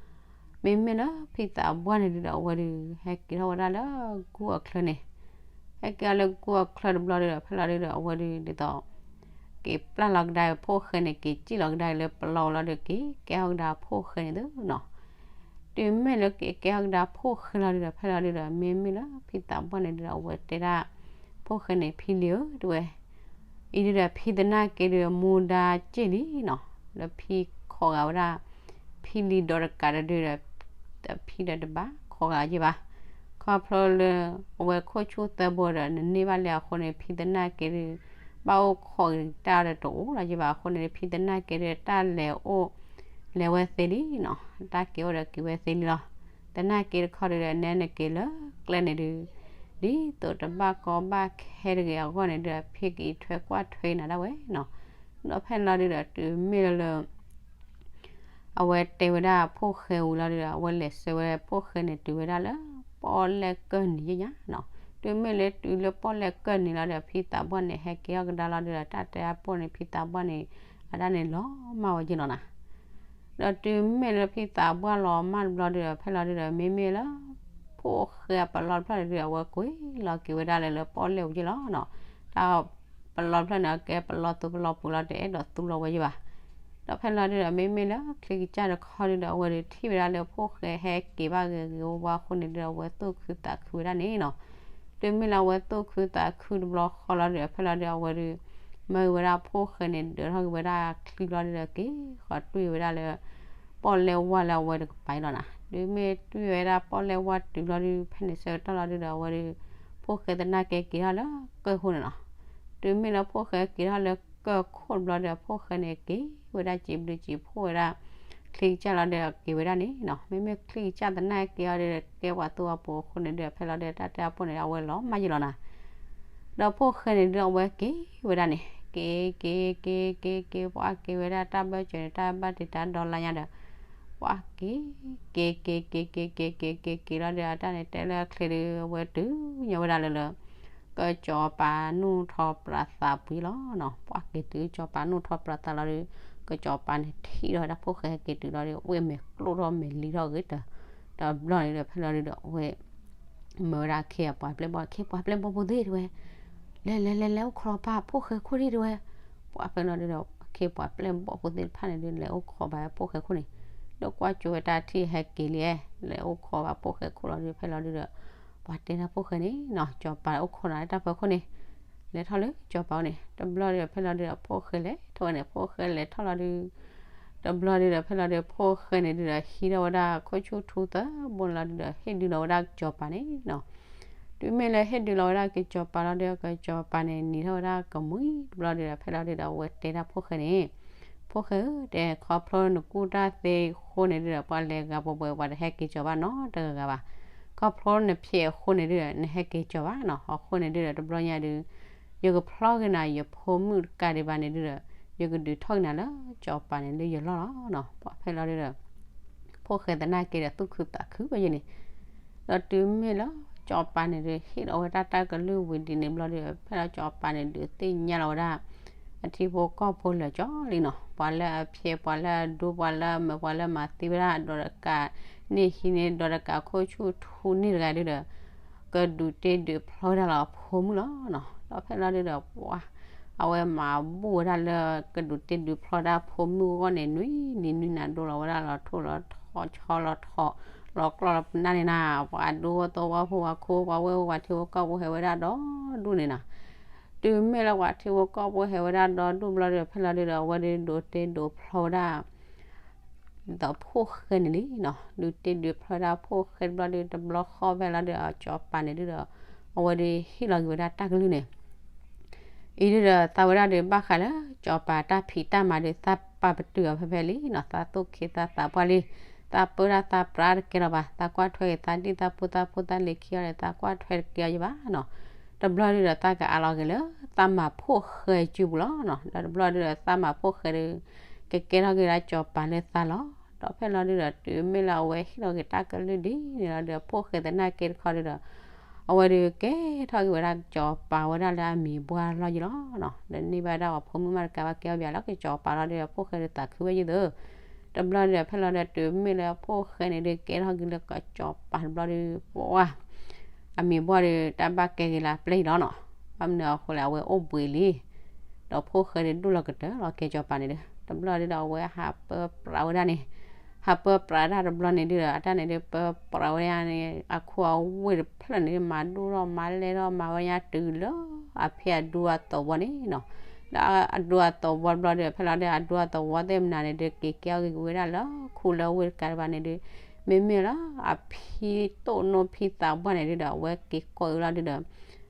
မ့မ့ၢ်လၢဖံသးပှၢ်န့ၣ်ဒုဒီး အဝဲဒု ဟဲက့ၤထီၣ်ဝဲဒၣ်လၢကူၣ်အချၢန့ၣ် ဟဲက့ၤအီၤလၢကူၣ်အချၢတဘျီဒုဒီး ဖဲလီၤဒုဒီး အဝဲဒုဒ်သိး က့ၤပျၢ်လီၤကဒါအဖိၣ်ဃဲန့ၣ် က့ၤစံၣ်လီၤကဒါလၢပလီၢ်လီၤဒီး က့ၤကဲထီၣ်ကဒါဖိၣ်ဃဲန့ၣ်သုနီၤ တုၤမ့ၢ်လၢက့ၤကဲထီၣ်ကဒါဖိၣ်ဃဲလီၤဒုဒီး ဖဲလီၤဒုဒီး မ့မ့ၢ်လၢဖံသးပှၢ်န့ၣ်ဒုဒီး အဝဲတဲဒၣ် ဖိၣ်ဃဲန့ၣ် ဖံလံဧၢ တဲဝဲ အံၤဒုဒီး ဖံသနာ်က့ဒု မူဒါစ့ၢ်လံနီၤ လၢဖံခိးဂၤဝဲဒၣ် ဖံလံဒီးတကးတဒုဒီး ဖံဒီးတဘၣ်ခိးဂၤက့ဘၣ် ခီဖျိလၢ အဝဲခိၣ်ဆူၣ်သၢဘိဒီး နန့ၢ်ဘၣ်လံအဃိန့ၣ် ဖံသနာ်က့ဒု ဘၣ်အိၣ်ခိးက့ၤတၢ်ဒီးတအိၣ်လီၤက့ဘၣ်အဃိန့ၣ် ဖံသနာ်က့ဒု တၢ်လဲၤအိၣ် လဲၤဝဲသ့လံနီၤ တၢ်က့ၤအိၣ်ဒီးက့ၤဝဲသ့လံလီၤ သနာ်က့တခီဒုဒီး နဲနက့ၤလၢကျဲန့ၣ်ဒု ဒ်သိးတဘၣ်ကီဘၣ်ခဲတဂ့ၤအဂီၢ်န့ၣ်ဒု ဖံကအံးထွဲကွၢ်ထွဲနၤဒၣ်ဝဲနီၤ ဒီးဖဲလီၤဒုဒီး တုၤမ့ၢ်လၢလၢ အဝဲတဲဝဲဒၣ်ဖိၣ်ဃဲဝံၤလီၤဒုဒီး အဝဲလဲၤဆှၢဝဲဖိၣ်ဃဲန့ၣ် တုၤဝဲဒၣ်လၢပီၣ်လဲၣ်ကၢၢ်နံၤယဲၢ်ညါနီၤ တုၤမ့ၢ်လၢတုၤလၢပီၣ်လဲၣ်ကၢၢ်နံၤလီၤဒီး ဖံသးပှၢ်န့ၣ် ဟဲက့ၤထီၣ်ကဒါလီၤဒုဒီး တၢ်တဲအပိၢ်န့ၣ် ဖံသးပှၢ်န့ၣ် အတၢ်န့ၣ်လီၤမၢ်ဝဲယဲၢ်လီၤနီၤ ဒီးတုၤမ့ၢ်လၢဖံသးပှၢ်လီၤမၢ်တဘျီဒုဒီး ဖဲလီၤဒုဒီး မ့မ့ၢ်လၢ ဖိၣ်ဃဲအပလီၢ်တဖျၢၣ်န့ၣ်ဒုဒီး အဝဲကွံာ်လီၤက့ၤဝဲဒၣ်လၢလၢပီၣ်လဲၣ်ဝံၤယဲၢ်လီၤနီၤ တၢ် ပလီၢ်တဖျၢၣ်န့ၣ် အကဲပလီၢ်သူပလီၢ်ပူၤလီၤ တအဲၣ်ဒိးသူလီၤဝဲယဲၢ်ဘၣ် ဒီးဖဲလီၤဒုဒီး မ့မ့ၢ်လၢချံကစၢ်တခီဒုဒီး အဝဲဒုးထံၣ်ဝဲဒၣ်လၢဖိၣ်ဃဲဟဲက့ၤဘၣ်ဂ့ၤဂ့ၤဝါဝါအဃိန့ၣ်ဒုဒီး အဝဲသူၣ်ခုသးခုဝဲဒၣ်န့ၣ်နီၤ တုၤမ့ၢ်လၢအဝဲသူၣ်ခုသးခုတဘျီဃီလီၤဒုဒီး ဖဲလီၤဒုဒီး အဝဲဒုး မၢဝဲဒၣ်ဖိၣ်ဃဲန့ၣ် ဒၢးထီၣ်က့ၤဝဲဒၣ်ချံဘျီဒုဒီး က့ၤဃီၤတွံၢ်ဝဲဒၣ်လၢ ပီၣ်လဲၣ်ဝါလၢအဝဲတကပၤအံၤလီၤနီၤ တုၤမ့ၢ်တွံၢ်ဝဲဒၣ်ပီၣ်လဲၣ်ဝါတုၤဘျီဒု ဖဲန့ၣ်ဆၢကတီၢ်လီၤဒုဒီး အဝဲဒုး ဖိၣ်ဃဲသနာ်က့က့ၤထီၣ်လၢကၢၢ်ခိၣ်န့ၣ်လီၤ တုၤမ့ၢ်လၢဖိၣ်ဃဲက့ၤထီၣ်လၢကၢၢ်ခိၣ်တဘျီဒီး ဖိၣ်ဃဲန့ၣ် က့ၤဝဲဒၣ်စံးဘျုးစံးဖှိၣ်ဝဲဒၣ် ချံကစၢ်လီၤဒီး က့ၤဝဲဒၣ်န့ၣ်နီၤ မ့မ့ၢ်ချံကစၢ်သနာ်က့အီၤဒီး ကဲပှၤသူအပူၤအဃိန့ၣ်ဒီး ဖဲလီၤဒီး တၢ်တဲအပိၢ်န့ၣ် အဝဲလီၤမၢ်ယဲၢ်လီၤနီၤ ဒီးဖိၣ်ဃဲန့ၣ်ဒုး အဝဲက့ၤဝဲဒၣ်န့ၣ် က့ၤ က့ၤ က့ၤ က့ၤ က့ၤ ပှၤက့ၤဝဲဒၣ်တၢ်ဘၢၣ်စၢၤန့ၣ် တၢ်ဘၣ်တံာ်တာ်ဒီလါညါဒီး ပှၤက့ၤ က့ၤ က့ၤ က့ၤ က့ၤ က့ၤ က့ၤ က့ၤ က့ၤ က့ၤလီၤဒီး အတၢ်န့ၣ်တဲလၢအချ့ဒုး အဝဲတုၤညီဝဲဒၣ်လၢလၢ ကစီၤပၤနူၢ်ထီၣ်ပြးသးပှ့ၤလီၤနီၤ ပှၤက့ၤတုၤကစီၤပၤနူၢ်ထီၣ်ပြးသးလီၤဒီး ကစီၤပၤန့ၣ်ထံၣ်ဒီးဝဲဒၣ်ဖိၣ်ဃဲက့ၤတုၤလီၤဒီး ဝဲမဲာ်ကျိၣ်ထီၣ်မဲာ်လံထီၣ်ဂ့ၤတၢ် တဘျီန့ၣ်ဒီး ဖဲလီၤဒုးဒီး အဝဲ မၢဝဲဒၣ်ခ့အပှၤပျဲၢ်ဘီၣ် ခ့ပှၤပျဲၢ်ဘီၣ်ဖိသ့ၣ်တဝဲ လဲၤလဲၤလဲၤလဲၤအိၣ်ခိးပၢ်ဖိၣ်ဃဲခိၣ်ဒံးတဲဝဲ, ပှၤဖဲလီၤဒုဒီး အခ့ပှၤပျဲၢ်ဘီၣ်ဖိသ့ၣ်တဖၣ်န့ၣ်ဒုး လဲၤအိၣ်ခိးဘၣ်ဖိၣ်ဃဲခိၣ်န့ၣ်, ဒီးကွၢ်ကၠိဝဲတၢ်ထံၣ်ဟဲက့ၤလံ, လဲၤအိၣ်ခိးဘၣ်ဖိၣ်ဃဲခိၣ်လီၤဒုး ဖဲလီၤဒုဒီး ပှၤတဲတၢ်ဖိၣ်ဃဲန့ၣ်နီၤ ကၠီၤပၤအိၣ်ခိးနၤလၢတၢ်ဖၢခိၣ်န့ၣ်, လဲၤထီၣ်လၢကၠီၤပၤအိၣ်န့ၣ် တဘျီဒီး ဖဲလီၤဒုဒီး ဖိၣ်ဃဲလဲၤထီၣ်ဝဲန့ၣ် ဖိၣ်ဃဲလဲၤထီၣ်လီၤဒုး တဘျီဒုဒီး ဖဲလီၤဒုဒီး ဖိၣ်ဃဲန့ၣ်ဒုဒီး ဟံးထီၣ်ဝဲဒၣ်ခိၣ်ဆူၣ်ထူသၢဘိန့ၣ်လီၤဒုဒီး ဟ့ၣ်ဒုလီၤဝဲဒၣ်ကၠီၤပၤန့ၣ်နီၤ. တုၤမ့ၢ်လၢဟ့ၣ်ဒုလီၤဝဲဒၣ်က့ၤကၠီၤပၤလီၤဒီး ကၠီၤပၤန့ၣ်နံၤထီၣ်ဝဲဒၣ်ကမှံတဘျီဒုဒီး ဖဲလီၤဒုဒီး အဝဲတဲတၢ်ဖိၣ်ဃဲန့ၣ်, ဖိၣ်ဃဲဧၢ တဲခီဖျိနကူၣ်တၢ်သ့အဃိန့ၣ်ဒုဒီး ပှၤလဲၤဂၤပှဲၤပှဲၤ ပှၤတဟဲက့ၤကၠီၤဘၣ်နီတဂၤဘၣ်. ခီဖျိနဖျဲးအဃိန့ၣ်ဒုဒီး နဟဲက့ၤကၠီၤဘၣ်နီၤ. အဃိန့ၣ်ဒုဒီး တဘျီညါဒု ယကဖျီက့ၤနၤ ယဖိမုၣ်တကးဒံးဘၣ်န့ၣ်ဒုဒီး ယကဒုးထီၣ်က့ၤနၤလၢကၠီၤပၤန့ၣ်လၢယလီၢ်လီၤနီၤ. ပှၤဖဲလီၤဒုဒီး ဖိၣ်ဃဲသနာ်က့ဒီး သူၣ်ခုသးခုဝဲယဲန့ၣ်, ဒီးတုၤမ့ၢ်လၢကၠီၤပၤန့ၣ်ဒုး ဟ့ၣ်လီၤဝဲတၢ်တၢ်ကလုၢ်ဝံၤဒ်န့ၣ်ဘျီဒုဒီး ဖဲလီၤကၠီၤပၤန့ၣ်ဒုးသ့ၣ်ညါလီၤဝဲဒၣ် အထံဖိကီၢ်ဖိလၢာ်ကၠီလံနီၤ. ပှၤလၢအဖျဲး ပှၤလၢအဒူ ပှၤလၢအမၢ ပှၤလၢမၤသံဝဲဒၣ် ဒီးတကးန့ၣ်ဟံးန့ၢ် ဒီးတကးခိၣ်ဆူၣ်ထူန့ၢ်တဂၤဒုဒီး ကဒုးတ့ဒုးဖျီဝဲဒၣ်လီၤအဖိမုၣ်လီၤနီၤ. ဒီးဖဲလီၤဒုဒီး ပှၤ အဝဲမၤဘူၣ်ဝဲဒၣ်လၢ ကဒုးတ့ဒုးဖျီဝဲဒၣ်ဖိမုၣ်အဂီၢ်န့ၣ် နွံနံၤနွံနၤဒိလီၤဝဲဒၣ်လီၤထိၣ်လီၤထီ ဆီလီၤထီ လီၤကျီၢ်လီၤပနၢ်န့ၣ်နီၤ. ပှၤဒူဖိသဝီဖိ ပှၤခိၣ်ပှၤဝဲၢ် ပှၤထံဖိကီၢ်ဖိဟဲဝဲဒၣ်ဒီဒူၣ်န့ၣ်နီၤ. တုၤမ့ၢ်လၢပှၤထံဖိကီၢ်ဖိဟဲဝဲဒၣ်ဒီဒူၣ်ဘျီဒီး ဖဲလီၤဒုဒီး အဝဲဒုးဒုးတ့ဒုးဖျီဝဲဒၣ် ဒီးဖိၣ်ဃဲန့ၣ်လံနီၤ. ဒုးတ့ဒုးဖျီဝဲဒၣ်ဖိၣ်ဃဲတဘျီဒီး တဘျီဃီဖဲလီၤဒုး ကၠီၤပၤန့ၣ်ဒုဒီး အဝဲဒုးဟ့ၣ်လီၤက့ၤဝဲဒၣ်တၢ်ကလုၢ်န့ၣ် အံၤဒုဒီး သးဝဲဒၣ်ဒီး ဘၣ်ဃးလၢကၠီၤပၤတၢ်ဖံးတၢ်မၤဒီး သးပာ်ပတုာ်အီၤဖဲဖဲလံနီၤ. သးသူၣ်က့သးသးပှၢ်လံ, သးပၢတၢ်သးပြးတကဲလီၤဘၣ်, သးကွၢ်ထွဲက့ၤသးဒံၣ်သးဖိသးဖိသးလံၤခံအီၤဒီး သးကွၢ်ထွဲတကဲအီၤယဘၣ်နီၤ. တဘျီဒုဒီး သးကအးလီၤက့ၤလၢ သးမၤဖိၣ်ဃဲစုပူၤလီၤနီၤ. ဒီးတဘျီဒုဒီး သးမၤဖိၣ်ဃဲဒီး ကကဲထီၣ်က့ၤဒၣ်ကၠီၤပၤလၢသးလီၤ. ဒီးဖဲလီၤဒုဒီး တုၤမ့ၢ်လၢအဝဲဟ့ၣ်လီၤက့ၤတၢ်ကလုၢ်ဒ်န့ၣ်လီၤဒီး ဖိၣ်ဃဲသနာ်က့တခီဒုဒီး အဝဲဒုးကဲထီၣ်က့ၤဝဲဒၣ်ကၠီၤပၤဝဲဒၣ်လၢအမံၤပှၢ်လီၢ်ယလီၤနီၤ. ဒီးန့ၢ်ဘၣ်ဒၣ်ပှၤဖိမုၣ်မးတကးဘၣ် ကဲအီၣ်ဘၣ်လီၤက့ၤကၠီၤပၤလီၤဒီး ဖိၣ်ဃဲဒုးသးခုဝဲယသု တဘျီဒုဒီး ဖဲလီၤဒုဒီး တုၤမ့ၢ်လၢဖိၣ်ဃဲန့ၣ်ဒုး ကဲထီၣ်က့ၤလၢကၠီၤပၤတဘျီဒု ပှၤ အမံၤပှၢ်ဒီး တၢ်ဘၣ်ကဲက့ၤလၢအပျဲၢ်အံၤလီၤနီၤ. ဘၣ်မနုၤအဃိလဲၣ် အဝဲအိၣ်ဘှံးလံ. ဒီးဖိၣ်ဃဲဒီးဒိၣ်လီၤကတၢၢ်လီၤ ကဲကၠီၤပၤန့ၣ်ဒီး တဘျီဒုဒီး အဝဲဟးပၢပြးဝဲဒၣ်န့ၣ်, ဟးပၢပြးဒၣ်တဘျီန့ၣ်ဒုဒီး အတၢ်န့ၣ်ဒုး ပၢပြးဝဲဒၣ်န့ၣ် အခိၣ်အဝ့ၢ်တဖျၢၣ်န့ၣ် မၤဒိၣ်ထီၣ်မၤလဲၢ်ထီၣ် မၤဝဲညါတုၤလၢအဖံအဒူအသဝီန့ၣ်နီၤ. ဒီးအဒူအသဝီတဘျီဒီး ဖဲလီၤဒုဒီး အဒူအသဝီသ့ၣ်မနုၤန့ၣ်ဒုး က့ၤကဲအီၣ်က့ၤဝဲဒၣ်လၢခူလၢဝ့ၢ်တကးဒံးဘၣ်န့ၣ်ဒုး မ့မ့ၢ်လၢအဖံတိၢ်နီၣ်ဖံသးပှၢ်န့ၣ်ဒုဒီး အဝဲက့ၤကိးအံၤလီၤဒုဒီး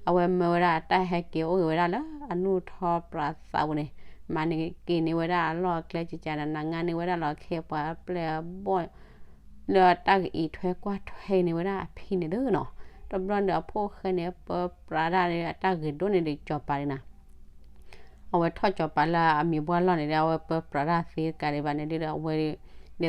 အဝဲမၢဝဲဒၣ်တၢ်ဟဲက့ၤအိၣ်က့ၤဝဲဒၣ်လၢအနူၢ်ထီပြးသးပူၤန့ၣ်, မၤန့ၢ်က့ၤန့ၢ်ဝဲဒၣ်အလီၢ်အကျဲကကးန့ၣ် နၤငါန့ၢ်ဝဲဒၣ်လီၤခဲပှၤပျဲၢ်အဘီၣ် လၢတၢ်ကအံးထွဲကွၢ်ထွဲန့ၢ်ဝဲဒၣ်အဖံန့ၣ်သုနီၤ. တဘျီန့ၣ် အဖိၣ်ဃဲန့ၣ် ပၢပြးဒၣ်ဒီး အတၢ်ဂ့ၤဒိၣ်န့ၢ်ဒီးကၠီၤပၤန့ၣ်နီၤ. အဝဲထီၣ်ကၠီၤပၤလၢအမံၤပှၢ်လီၢ်န့ၣ်ဒီး အဝဲပၢပြးတၢ်သ့တကးဒံးဘၣ်န့ၣ်ဒုဒီး အဝဲဒ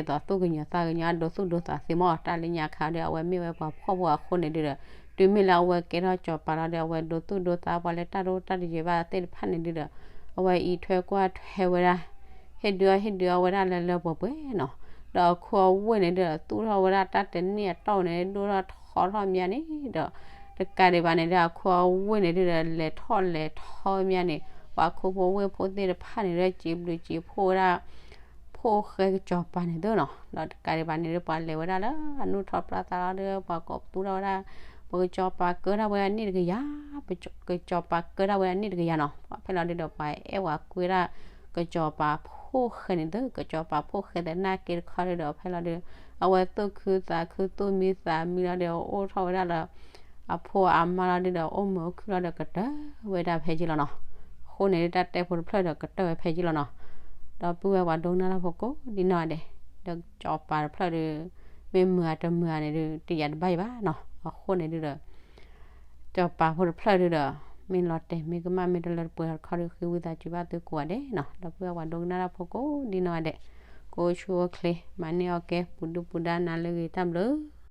်သိးသူၣ်ကညီၤသးကညီၤ အဒိသူၣ်ဒိသးသ့မး တၢ်လၢညါခါဒီး အဝဲမ့ၢ်ဝဲပှၤဖှီၣ်ဖိအဃိန့ၣ်ဒုဒီး တုၤမ့ၢ်လၢအဝဲကဲထီၣ်ကၠီၤပၤလီၤဒီး အဝဲဒိသူၣ်ဒိသးပှၤလၢတၢ်ဒိတၢ်တယဲၤဘၣ်သ့ၣ်တဖၣ်န့ၣ်ဒုဒီး အဝဲအံးထွဲကွၢ်ထွဲဝဲဒၣ် ဟ့ၣ်ဒုးအီၣ်ဟ့ၣ်ဒုးအီၣ်ဝဲဒၣ်လၢလၢပှဲၤပှဲၤနီၤ. ဒီးအခိၣ်အဝ့ၢ်န့ၣ်ဒုဒီး သူၣ်ထီၣ်ဝဲဒၣ်တၢ်တန့ၢ်အတီၢ်န့ၣ် ဒိၣ်ထီၣ်ထီထီၣ်မးန့ၣ်ဒီး တကးဒံးဘၣ်န့ၣ်ဒီး အခိၣ်အဝ့ၢ်န့ၣ်ဒုဒီး လဲၤထီၣ်လဲၤထီမးန့ၣ် ပှၤခိၣ်ဖိဝ့ၢ်ဖိသ့ၣ်တဖၣ်န့ၣ်ဒီး စံးဘျုးစံးဖှိၣ်ဝဲဒၣ် ဖိၣ်ဃဲကစီၤပၤန့ၣ်သုနီၤ. ဒီးတကးဒံးဘၣ်န့ၣ်ဒီး ပှၤလဲၤဝဲဒၣ်လၢအနူၢ်ထီပြးသးလီၤဒီး ပှၤကိးပသူထီၣ်ဝဲဒၣ် ပကစီၤပၤကၢထီၣ်ဝဲအနံၣ်တကယၤ, ပကစီၤပၤကၢထီၣ်ဝဲအနံၣ်တကယၤနီၤ. ဖဲလီၤဒုဒီး ပှၤအဲၣ်ဝဲကွံဝဲဒၣ် ကစီၤပၤဖိၣ်ဃဲန့ၣ်သု, ကစီၤပၤဖိၣ်ဃဲသနာ်က့တခီဒုဒီး ဖဲလီၤဒု အဝဲသူၣ်ခုသးခုသူၣ်မံသးမံလီၤဒီး အိၣ်ထီၣ်ဝဲဒၣ်လၢ အဖိအမါလီၤဒုဒီး အိၣ်မုာ်အိၣ်ခုၣ်လီၤဒီး ကတၢၢ်ဝဲဒၣ်ဖဲယံလီၤနီၤ. အဃိန့ၣ် တၢ်တဲဖိတဖျၢၣ်ဒီး ကတၢၢ်ဝဲဖဲယံလီၤနီၤ. ဒီပုၢ်ဝဲၢ်ပှၤဒိကနၣ်တၢ်ဖိကိးဒံနီၢ်ဂၤဒဲး, ဒီးကစီၤပၤတဖျၢၣ်ဒု မ့ၢ်မုာ်ဧါတမုာ်ဧါန့ၣ်ဒု တယာ်တဘၣ်ယံဘၣ်နီၤ. အဃိန့ၣ်ဒုဒီး ကစီၤပၤဖိတဖျၢၣ်ဒုဒီး မ့ၢ်လီၤတဲာ်မ့ၢ်ကမၣ်မ့ၢ်တလၢတပှဲၤတခီဒု ဃ့ဝံသးစူၤဘၣ်သုကိးဂၤဒဲးနီၤ. ဒီပုၢ်ဝဲၢ်ပှၤဒိကနၣ်တၢ်ဖိကိးဒံနီၢ်ဂၤဒဲး, ကအိၣ်ဆူၣ်အိၣ်ချ့ မၤန့ၢ်အီၣ်ကဲ ပူၤဒုၣ်ပူၤဒါနၤလၢအဂ့ၤ တၢ်ဘျုး